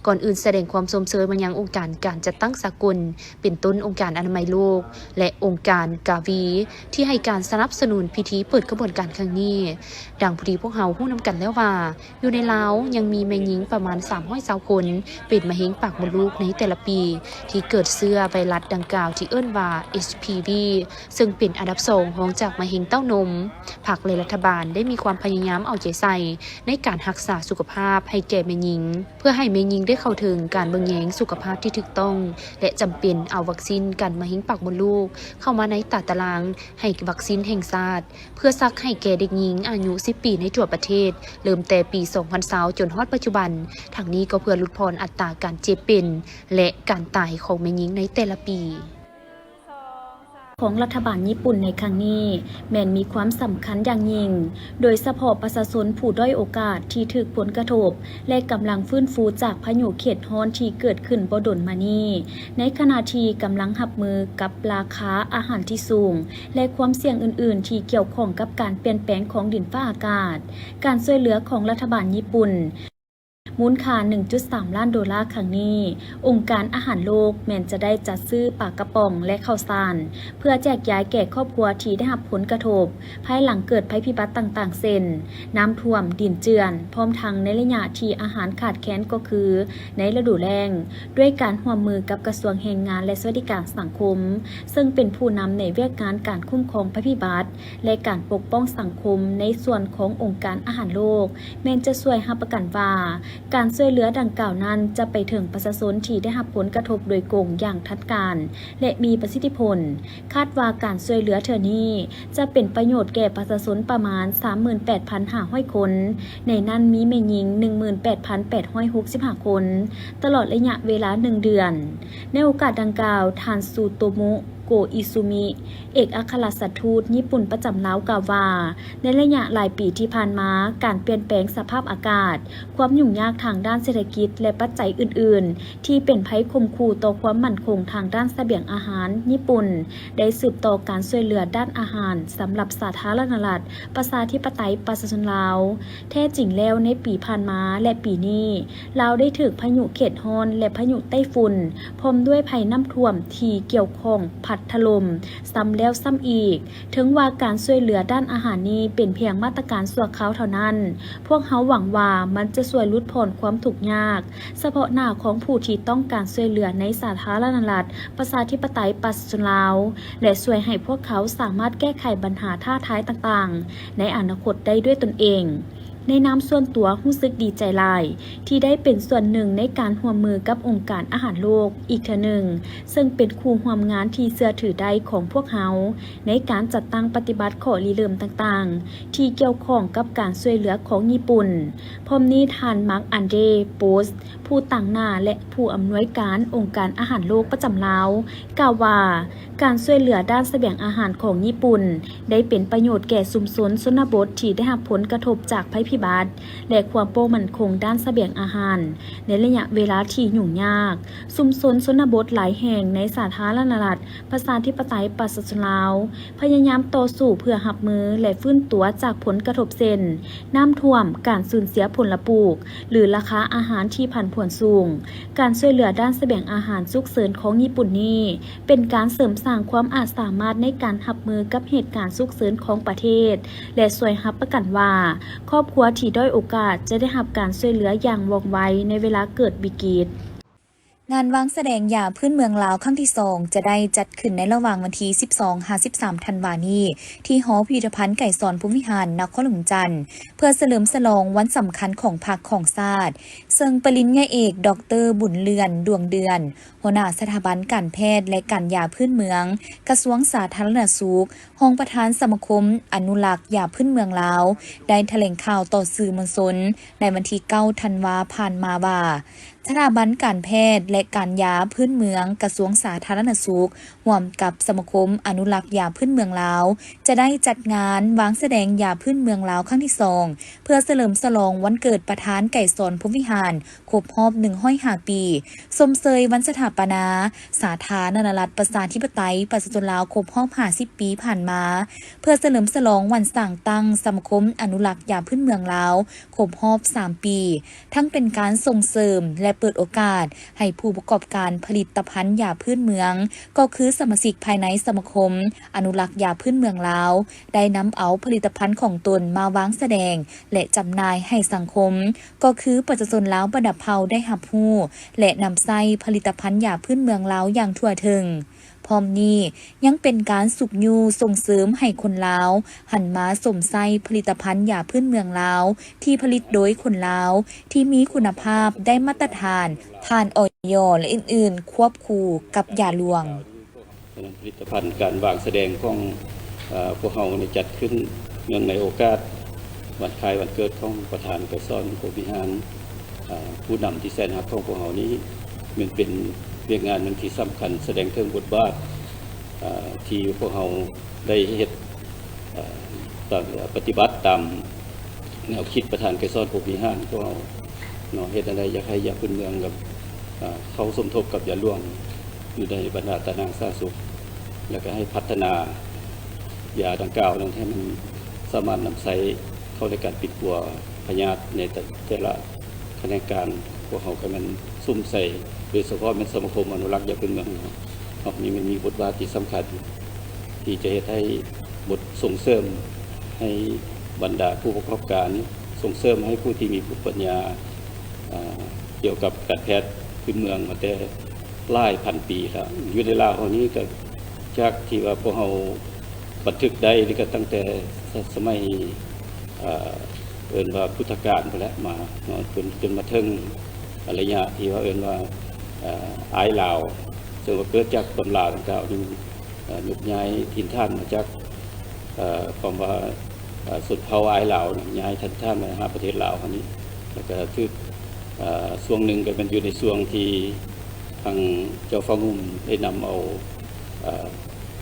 ກ່ອນອື່ນສະແດງຄວາມຊົມເຊີຍມາຍັງອົງການການຈັດຕັ້ງສາກົນ ເປັນຕົ້ນອົງການອະນາໄມໂລກ ແລະ ອົງການກາວີ ທີ່ໃຫ້ການສະໜັບສະໜູນພິທີເປີດຂະບວນການຄັ້ງນີ້. ດັ່ງທີ່ພວກເຮົາຮູ້ນຳກັນແລ້ວວ່າ ຢູ່ໃນລາວຍັງມີແມ່ຍິງປະມານສາມຮ້ອຍຊາວຄົນ ເປັນມະເຮັງປາກມົດລູກໃນແຕ່ລະປີ ທີ່ເກີດເຊື້ອໄວຣັສດັ່ງກ່າວທີ່ເອີ້ນວ່າ ເອັດຊີພີວີ ເຊິ່ງເປັນອັນດັບສອງຮອງຈາກມະເຮັງເຕົ້ານົມ. ພັກ ແລະ ລັດຖະບານໄດ້ມີຄວາມພະຍາຍາມເອົາໃຈໃສ່ໃນການຮັກສາສຸຂະພາບໃຫ້ແກ່ແມ່ຍິງ ເພື່ອໃຫ້ແມ່ຍິງໄດ້ເຂົ້າເຖິງການເບິ່ງແຍງສຸຂະພາບທີ່ຖືກຕ້ອງ ແລະ ຈຳເປັນເອົາວັກຊີນກັນມະເຮັງປາກມົດລູກເຂົ້າມາໃນຕາຕະລາງໃຫ້ວັກຊີນແຫ່ງຊາດ ເພື່ອສັກໃຫ້ແກ່ເດັກຍິງອາຍຸສິບປີໃນທົ່ວປະເທດ ເລີ່ມແຕ່ປີສອງພັນຊາວ ຈົນຮອດປັດຈຸບັນ. ທັງນີ້ກໍເພື່ອຫຼຸດຜ່ອນອັດຕາການເຈັບເປັນ ແລະ ການຕາຍຂອງແມ່ຍິງໃນແຕ່ລະປີ. ຂອງລັດຖະບານຍີ່ປຸ່ນໃນຄັ້ງນີ້ ແມ່ນມີຄວາມສຳຄັນຢ່າງຍິ່ງ, ໂດຍສະເພາະປະຊາຊົນຜູ້ດ້ອຍໂອກາດທີ່ຖືກຜົນກະທົບ ແລະ ກຳລັງຟື້ນຟູຈາກພາຍຸເຂດຮ້ອນທີ່ເກີດຂຶ້ນບໍ່ດົນມານີ້, ໃນຂະນະທີ່ກຳລັງຮັບມືກັບລາຄາອາຫານທີ່ສູງ ແລະ ຄວາມສ່ຽງອື່ນໆທີ່ກ່ຽວຂ້ອງກັບການປ່ຽນແປງຂອງດິນຟ້າອາກາດ. ການຊ່ວຍເຫຼືອຂອງລັດຖະບານຍີ່ປຸ່ນ ມູນຄ່າ ໜຶ່ງຈຸດສາມລ້ານໂດລາຄັ້ງນີ້, ອົງການອາຫານໂລກແມ່ນຈະໄດ້ຈັດຊື້ປາກະປ໋ອງ ແລະ ເຂົ້າສານ ເພື່ອແຈກຢາຍແກ່ຄອບຄົວທີ່ໄດ້ຮັບຜົນກະທົບ ພາຍຫຼັງເກີດໄພພິບັດຕ່າງໆ ເຊັ່ນ ນ້ຳຖ້ວມ, ດິນເຈື່ອນ, ພ້ອມທັງໃນໄລຍະທີ່ອາຫານຂາດແຄນ ກໍຄືໃນລະດູແລ້ງ, ດ້ວຍການຮ່ວມມືກັບກະຊວງແຮງງານ ແລະ ສະຫວັດດີການສັງຄົມ, ເຊິ່ງເປັນຜູ້ນຳໃນວຽກງານການຄຸ້ມຄອງໄພພິບັດ ແລະ ການປົກປ້ອງສັງຄົມໃນສ່ວນຂອງອົງການອາຫານໂລກ, ແມ່ນຈະຊ່ວຍຮັບປະກັນວ່າ ການຊ່ວຍເຫຼືອດັ່ງກ່າວນັ້ນຈະໄປເຖິງປະຊາຊົນທີ່ໄດ້ຮັບຜົນກະທົບໂດຍກົງຢ່າງທັນການ ແລະ ມີປະສິດທິຜົນ. ຄາດວ່າການຊ່ວຍເຫຼືອເທື່ອນີ້ຈະເປັນປະໂຫຍດແກ່ປະຊາຊົນປະມານ ສາມໝື່ນແປດພັນຫ້າຮ້ອຍຄົນ, ໃນນັ້ນມີແມ່ຍິງ ໜຶ່ງໝື່ນແປດພັນແປດຮ້ອຍຫົກສິບຫ້າຄົນ, ຕະຫຼອດໄລຍະເວລາໜຶ່ງເດືອນ. ໃນໂອກາດດັ່ງກ່າວ, ທ່ານ ຊູໂຕມຸ ໂກອິຊູມິ ເອກອັກຄະລັດຖະທູດຍີ່ປຸ່ນປະຈຳລາວກ່າວວ່າ, ໃນໄລຍະຫຼາຍປີທີ່ຜ່ານມາ, ການປ່ຽນແປງສະພາບອາກາດ, ຄວາມຫຍຸ້ງຍາກທາງດ້ານເສດຖະກິດ ແລະ ປັດໄຈອື່ນໆ ທີ່ເປັນໄພຂົ່ມຂູ່ຕໍ່ຄວາມໝັ້ນຄົງທາງດ້ານສະບຽງອາຫານຍີ່ປຸ່ນ ໄດ້ສືບຕໍ່ການຊ່ວຍເຫຼືອດ້ານອາຫານສຳລັບສາທາລະນະລັດ ປະຊາທິປະໄຕ ປະຊາຊົນລາວ. ແທ້ຈິງແລ້ວ, ໃນປີຜ່ານມາ ແລະ ປີນີ້, ລາວໄດ້ຖືກພາຍຸເຂດຮ້ອນ ແລະ ພາຍຸໄຕ້ຝຸ່ນ ພ້ອມດ້ວຍໄພນ້ຳຖ້ວມທີ່ກ່ຽວຂ້ອງພັດຖະຫຼົ່ມຊ້ຳແລ້ວຊ້ຳອີກ. ເຖິງວ່າການຊ່ວຍເຫຼືອດ້ານອາຫານນີ້ເປັນພຽງມາດຕະການຊົ່ວຄາວເທົ່ານັ້ນ, ພວກເຮົາຫວັງວ່າມັນຈະຊ່ວຍຫຼຸດຜ່ອນຄວາມທຸກຍາກສະເພາະໜ້າຂອງຜູ້ທີ່ຕ້ອງການຊ່ວຍເຫຼືອໃນສາທາລະນະລັດ ປະຊາທິປະໄຕ ປະຊາຊົນລາວ ແລະ ຊ່ວຍໃຫ້ພວກເຂົາສາມາດແກ້ໄຂບັນຫາທ້າທາຍຕ່າງໆ ໃນອະນາຄົດໄດ້ດ້ວຍຕົນເອງ. ໃນນາມສ່ວນຕົວ, ຮູ້ສຶກດີໃຈຫຼາຍທີ່ໄດ້ເປັນສ່ວນໜຶ່ງໃນການຮ່ວມມືກັບອົງການອາຫານໂລກອີກເທື່ອໜຶ່ງ, ເຊິ່ງເປັນຄູ່ຮ່ວມງານທີ່ເຊື່ອຖືໄດ້ຂອງພວກເຮົາ ໃນການຈັດຕັ້ງປະຕິບັດຂໍ້ລິເລີ່ມຕ່າງໆ ທີ່ກ່ຽວຂ້ອງກັບການຊ່ວຍເຫຼືອຂອງຍີ່ປຸ່ນ. ພ້ອມນີ້, ທ່ານ ມາກ ອັນເດຣ ໂປສ ຜູ້ຕາງໜ້າ ແລະ ຜູ້ອຳນວຍການອົງການອາຫານໂລກປະຈຳລາວ ກ່າວວ່າ, ການຊ່ວຍເຫຼືອດ້ານສະບຽງອາຫານຂອງຍີ່ປຸ່ນ ໄດ້ເປັນປະໂຫຍດແກ່ຊຸມຊົນຊົນນະບົດທີ່ໄດ້ຮັບຜົນກະທົບຈາກໄພພິບັດ ແລະ ຄວາມບໍ່ໝັ້ນຄົງດ້ານສະບຽງອາຫານ ໃນໄລຍະເວລາທີ່ຫຍຸ້ງຍາກ. ຊຸມຊົນຊົນນະບົດຫຼາຍແຫ່ງໃນສາທາລະນະລັດ ປະຊາທິປະໄຕ ປະຊາຊົນລາວ ພະຍາຍາມຕໍ່ສູ້ເພື່ອຮັບມື ແລະ ຟື້ນຕົວຈາກຜົນກະທົບເຊັ່ນ ນ້ຳຖ້ວມ, ການສູນເສຍຜົນລະປູກ ຫຼື ລາຄາອາຫານທີ່ຜັນຜວນສູງ. ການຊ່ວຍເຫຼືອດ້ານສະບຽງອາຫານສຸກເສີນຂອງຍີ່ປຸ່ນນີ້ ເປັນການເສີມສ້າງຄວາມອາດສາມາດໃນການຮັບມືກັບເຫດການສຸກເສີນຂອງປະເທດ ແລະ ຊ່ວຍຮັບປະກັນວ່າ ຄອບຄົວທີ່ດ້ອຍໂອກາດຈະໄດ້ຮັບການຊ່ວຍເຫຼືອຢ່າງວ່ອງໄວໃນເວລາເກີດວິກິດ. ງານວາງສະແດງຢາພື້ນເມືອງລາວຄັ້ງທີສອງ ຈະໄດ້ຈັດຂຶ້ນໃນລະຫວ່າງວັນທີສິບສອງຫາສິບສາມທັນວານີ້ ທີ່ຫໍພິພິທະພັນໄກສອນພົມວິຫານ ນະຄອນຫຼວງວຽງຈັນ ເພື່ອສະເຫຼີມສະຫຼອງວັນສຳຄັນຂອງພັກຂອງຊາດ, ເຊິ່ງປະລິນຍາເອກ ດອກເຕີ ບຸນເລື່ອນ ດວງເດືອນ ຫົວໜ້າສະຖາບັນການແພດ ແລະ ການຢາພື້ນເມືອງ ກະຊວງສາທາລະນະສຸກ, ຮອງປະທານສະມາຄົມອະນຸລັກຢາພື້ນເມືອງລາວ ໄດ້ຖະແຫຼງຂ່າວຕໍ່ສື່ມວນຊົນໃນວັນທີເກົ້າທັນວາຜ່ານມາວ່າ, ສະຖາບັນການແພດ ແລະ ການຢາພື້ນເມືອງ ກະຊວງສາທາລະນະສຸກ ຮ່ວມກັບສະມາຄົມອະນຸລັກຢາພື້ນເມືອງລາວ ຈະໄດ້ຈັດງານວາງສະແດງຢາພື້ນເມືອງລາວຄັ້ງທີສອງ ເພື່ອສະເຫຼີມສະຫຼອງວັນເກີດປະທານໄກສອນພົມວິຫານ ຄົບຮອບໜຶ່ງຮ້ອຍຫ້າປີ, ຊົມເຊີຍວັນສະຖາປະນາສາທາລະນະລັດ ປະຊາທິປະໄຕ ປະຊາຊົນລາວ ຄົບຮອບຫ້າສິບປີຜ່ານມາ, ເພື່ອສະເຫຼີມສະຫຼອງວັນສ້າງຕັ້ງສະມາຄົມອະນຸລັກຢາພື້ນເມືອງລາວ ຄົບຮອບສາມປີ, ທັງເປັນການສົ່ງເສີມ ແລະ ເປີດໂອກາດໃຫ້ຜູ້ປະກອບການຜະລິດຕະພັນຢາພື້ນເມືອງ, ກໍຄືສະມາຊິກພາຍໃນສະມາຄົມອະນຸລັກຢາພື້ນເມືອງລາວ ໄດ້ນຳເອົາຜະລິດຕະພັນຂອງຕົນມາວາງສະແດງ ແລະ ຈຳໜ່າຍໃຫ້ສັງຄົມ, ກໍຄືປະຊາຊົນລາວບັນດາເຜົ່າໄດ້ຮັບຮູ້ ແລະ ນຳໃຊ້ຜະລິດຕະພັນຢາພື້ນເມືອງລາວຢ່າງທົ່ວເຖິງ. ພ້ອມນີ້ຍັງເປັນການຊຸກຍູ້ສົ່ງເສີມໃຫ້ຄົນລາວຫັນມາຊົມໃຊ້ຜະລິດຕະພັນຢາພື້ນເມືອງລາວ ທີ່ຜະລິດໂດຍຄົນລາວ ທີ່ມີຄຸນນະພາບໄດ້ມາດຕະຖານຜ່ານ ອອຍ ແລະ ອື່ນໆ ຄວບຄູ່ກັບຢາຫຼວງ. ສະນັ້ນ ຜະລິດຕະພັນການວາງສະແດງຂອງ ເອີ ພວກເຮົານີ້ຈັດຂຶ້ນເນື່ອງໃນໂອກາດວັນຄ້າຍວັນເກີດຂອງປະທານໄກສອນພົມວິຫານ ເອີ ຜູ້ນຳທີ່ແສນຮັກຂອງພວກເຮົານີ້ ແມ່ນເປັນວຽກງານໜຶ່ງທີ່ສຳຄັນ ສະແດງເຖິງບົດບາດ ເອີ່ ທີ່ພວກເຮົາໄດ້ເຮັດ ເອີ່ ຕາມ ປະຕິບັດຕາມແນວຄິດປະທານໄກສອນ ພົມວິຫານຂອງເຮົາເນາະ, ເຮັດແນວໃດຢາກໃຫ້ຢາພື້ນເມືອງກັບ ເອີ່ ເຂົ້າສົມທົບກັບຢາຫຼວງຢູ່ໃນບັນດາຕາໜ່າງສາທາລະນະສຸກ ແລ້ວກໍໃຫ້ພັດທະນາຢາດັ່ງກ່າວນັ້ນໃຫ້ມັນສາມາດນຳໃຊ້ເຂົ້າໃນການປິ່ນປົວພະຍາດໃນແຕ່ ແຕ່ລະຂະແໜງການ. ພວກເຮົາກໍແມ່ນສຸມໃສ່ ໂດຍສະເພາະແມ່ນສະມາຄົມອະນຸລັກຢາພື້ນເມືອງເນາະ, ເຮົານີ້ມັນມີບົດບາດທີ່ສຳຄັນ ທີ່ຈະເຮັດໃຫ້ບົດສົ່ງເສີມໃຫ້ບັນດາຜູ້ປະກອບການ, ສົ່ງເສີມໃຫ້ຜູ້ທີ່ມີພູມປັນຍາ ອ່າ ກ່ຽວກັບການແພດພື້ນເມືອງມາແຕ່ຫຼາຍພັນປີແລ້ວ. ຢູ່ໃນລາວເຮົານີ້ກໍ ຈາກທີ່ວ່າພວກເຮົາບັນທຶກໄດ້ນີ້ກໍຕັ້ງແຕ່ສະ ສະໄໝ ເອີ່ ເອີ້ນວ່າພຸດທະການພຸ້ນແຫຼະມາເນາະ, ຈົນ ຈົນມາເຖິງໄລຍະທີ່ວ່າເອີ້ນວ່າ ເອີ່ ອ້າຍລາວ ເຊິ່ງວ່າເກີດຈາກຕຳລາດັ່ງກ່າວນີ້ ເອີ່ ຍົກຍ້າຍຖິ່ນຖານມາຈາກ ເອີ່ ຄວາມວ່າ ເອີ່ ຊົນເຜົ່າອ້າຍລາວນີ້ ຍ້າຍຖິ່ນຖານມາຫາປະເທດລາວເຮົານີ້ ແລ້ວກໍຖືກ ເອີ່ ຊ່ວງໜຶ່ງກໍແມ່ນຢູ່ໃນຊ່ວງທີ່ທາງເຈົ້າຟ້າງຸ່ມໄດ້ນຳເອົາ ເອີ່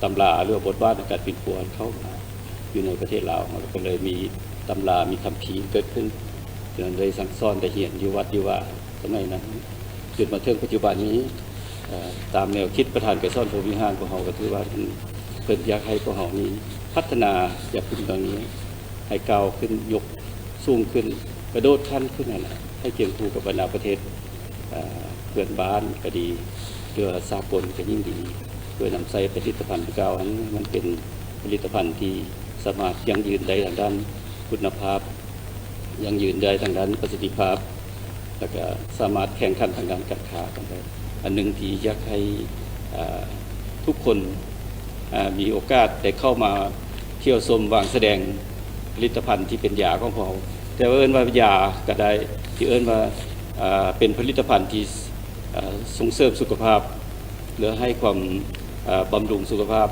ຕຳລາ ຫຼືວ່າບົດບາດໃນການປິ່ນປົວເຂົ້າມາຢູ່ໃນປະເທດລາວເຮົາ, ແລ້ວກໍເລີຍມີຕຳລາ ມີຄຳພີເກີດຂຶ້ນ, ຈະໄດ້ສັ່ງສອນໄດ້ຮຽນຢູ່ວັດຢູ່ວາສະໄໝນັ້ນ ຈົນມາເຖິງປັດຈຸບັນນີ້ ເອີ່ ຕາມແນວຄິດປະທານໄກສອນພົມວິຫານຂອງເຮົາ ກໍຖືວ່າເພິ່ນ ເພິ່ນຢາກໃຫ້ພວກເຮົານີ້ພັດທະນາຢາພື້ນເມືອງນີ້ໃຫ້ກ້າວຂຶ້ນ ຍົກສູງຂຶ້ນ ກະໂດດຂັ້ນຂຶ້ນຫັ້ນແຫຼະ ໃຫ້ຄຽງຄູ່ກັບບັນດາປະເທດ ເອີ່ ເພື່ອນບ້ານກໍດີ ຫຼືວ່າສາກົນກໍຍິ່ງດີ ເພື່ອນຳໃຊ້ຜະລິດຕະພັນດັ່ງກ່າວຫັ້ນ ມັນເປັນຜະລິດຕະພັນທີ່ສາມາດຢັ້ງຢືນໄດ້ທາງດ້ານຄຸນນະພາບ, ຢັ້ງຢືນໄດ້ທາງດ້ານປະສິດທິພາບ ແລ້ວກະສາມາດແຂ່ງຂັນທາງດ້ານການຄ້າກັນໄດ້. ອັນໜຶ່ງທີ່ຢາກໃຫ້ ເອີ່ ທຸກຄົນ ເອີ່ ມີໂອກາດໄດ້ເຂົ້າມາທ່ຽວຊົມວາງສະແດງຜະລິດຕະພັນທີ່ເປັນຢາຂອງພວກເຮົາ, ແຕ່ວ່າເອີ້ນວ່າຢາກໍໄດ້ ທີ່ເອີ້ນວ່າ ເອີ່ ເປັນຜະລິດຕະພັນທີ່ ເອີ່ ສົ່ງເສີມສຸຂະພາບ ຫຼືໃຫ້ຄວາມ ເອີ່ ບຳລຸງສຸຂະພາບ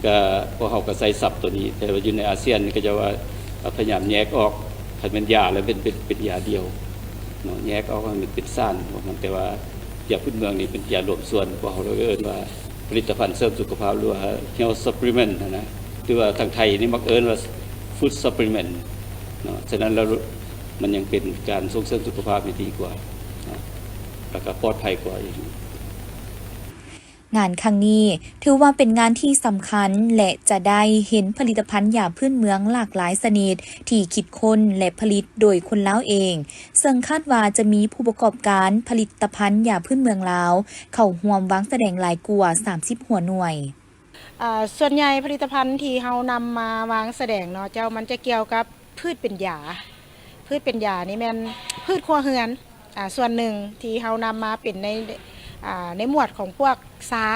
ກະ ພວກເຮົາກໍໃຊ້ສັບໂຕນີ້, ແຕ່ວ່າຢູ່ໃນອາຊຽນນີ້ເຂົາເຈົ້າວ່າ ພະຍາຍາມແຍກອອກ ຄັນແມ່ນຢາແລ້ວເປັນ ເປັນ ເປັນຢາດຽວເນາະ, ແຍກອອກໃຫ້ມັນເປັນສານຂອງມັນ, ແຕ່ວ່າຢາພື້ນເມືອງນີ້ເປັນຢາລວມສ່ວນ ພວກເຮົາເລີຍເອີ້ນວ່າຜະລິດຕະພັນເສີມສຸຂະພາບ ຫຼືວ່າ health supplement ຫັ້ນນະ, ຫຼືວ່າທາງໄທນີ້ມັກເອີ້ນວ່າ food supplement ເນາະ. ສະນັ້ນແລ້ວມັນຍັງເປັນການສົ່ງເສີມສຸຂະພາບທີ່ດີກວ່າເນາະ ແລ້ວກໍປອດໄພກວ່າອີກ. ງານຄັ້ງນີ້ຖືວ່າເປັນງານທີ່ສຳຄັນ ແລະ ຈະໄດ້ເຫັນຜະລິດຕະພັນຢາພື້ນເມືອງຫຼາກຫຼາຍຊະນິດທີ່ຄິດຄົ້ນ ແລະ ຜະລິດໂດຍຄົນລາວເອງ, ເຊິ່ງຄາດວ່າຈະມີຜູ້ປະກອບການຜະລິດຕະພັນຢາພື້ນເມືອງລາວເຂົ້າຮ່ວມວາງສະແດງຫຼາຍກວ່າສາມສິບຫົວໜ່ວຍ. ອ່າ ສ່ວນໃຫຍ່ຜະລິດຕະພັນທີ່ເຮົານຳມາວາງສະແດງເນາະເຈົ້າ ມັນຈະກ່ຽວກັບພືດເປັນຢາ, ພືດເປັນຢານີ້ແມ່ນພືດຄົວເຮືອນ ອ່າ ສ່ວນໜຶ່ງທີ່ເຮົານຳມາເປັນໃນ ອ່າ ໃນໝວດຂອງພວກຊາ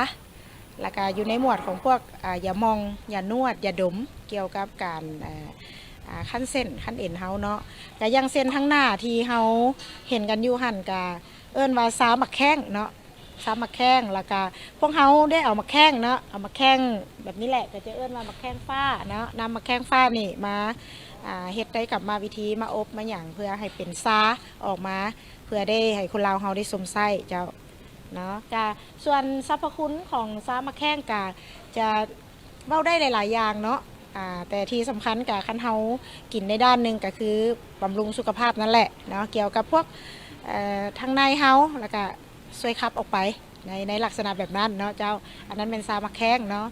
ແລ້ວກະຢູ່ໃນໝວດຂອງພວກ ອ່າ ຢາໝ່ອງ ຢານວດ ຢາດົມ ກ່ຽວກັບການ ອ່າ ອ່າ ຂັ້ນເສັ້ນ ຂັ້ນເອັນເຮົາເນາະ. ກະຢ່າງເຊັ່ນທາງໜ້າທີ່ເຮົາເຫັນກັນຢູ່ຫັ້ນ ກະເອີ້ນວ່າຊາໝາກແຂ້ງເນາະ, ຊາໝາກແຂ້ງ ແລ້ວກະພວກເຮົາໄດ້ເອົາໝາກແຂ້ງເນາະ ເອົາໝາກແຂ້ງແບບນີ້ແຫຼະ ກະຈະເອີ້ນວ່າໝາກແຂ້ງຟ້າເນາະ, ນຳໝາກແຂ້ງຟ້ານີ້ມາ ອ່າ ເຮັດໄດ້ກຳມະວິທີ ມາອົບມາຫຍັງ ເພື່ອໃຫ້ເປັນຊາອອກມາ ເພື່ອໄດ້ໃຫ້ຄົນລາວເຮົາໄດ້ຊົມໃຊ້ເຈົ້າເນາະ. ກະສ່ວນສັບພະຄຸນຂອງຊາໝາກແຂ້ງກະຈະເວົ້າໄດ້ຫຼາຍໆຢ່າງເນາະ, ອ່າ ແຕ່ທີ່ສຳຄັນກະຄັນເຮົາກິນໃນດ້ານໜຶ່ງກະຄືບຳລຸງສຸຂະພາບນັ້ນແຫຼະເນາະ, ກ່ຽວກັບພວກ ເອີ່ ທາງໃນເຮົາ ແລ້ວກະ ຊ່ວຍຂັບອອກໄປໃນ ໃນລັກສະນະແບບນັ້ນເນາະເຈົ້າ. ອັນນັ້ນແມ່ນຊາໝາກແຂ້ງເນາະ.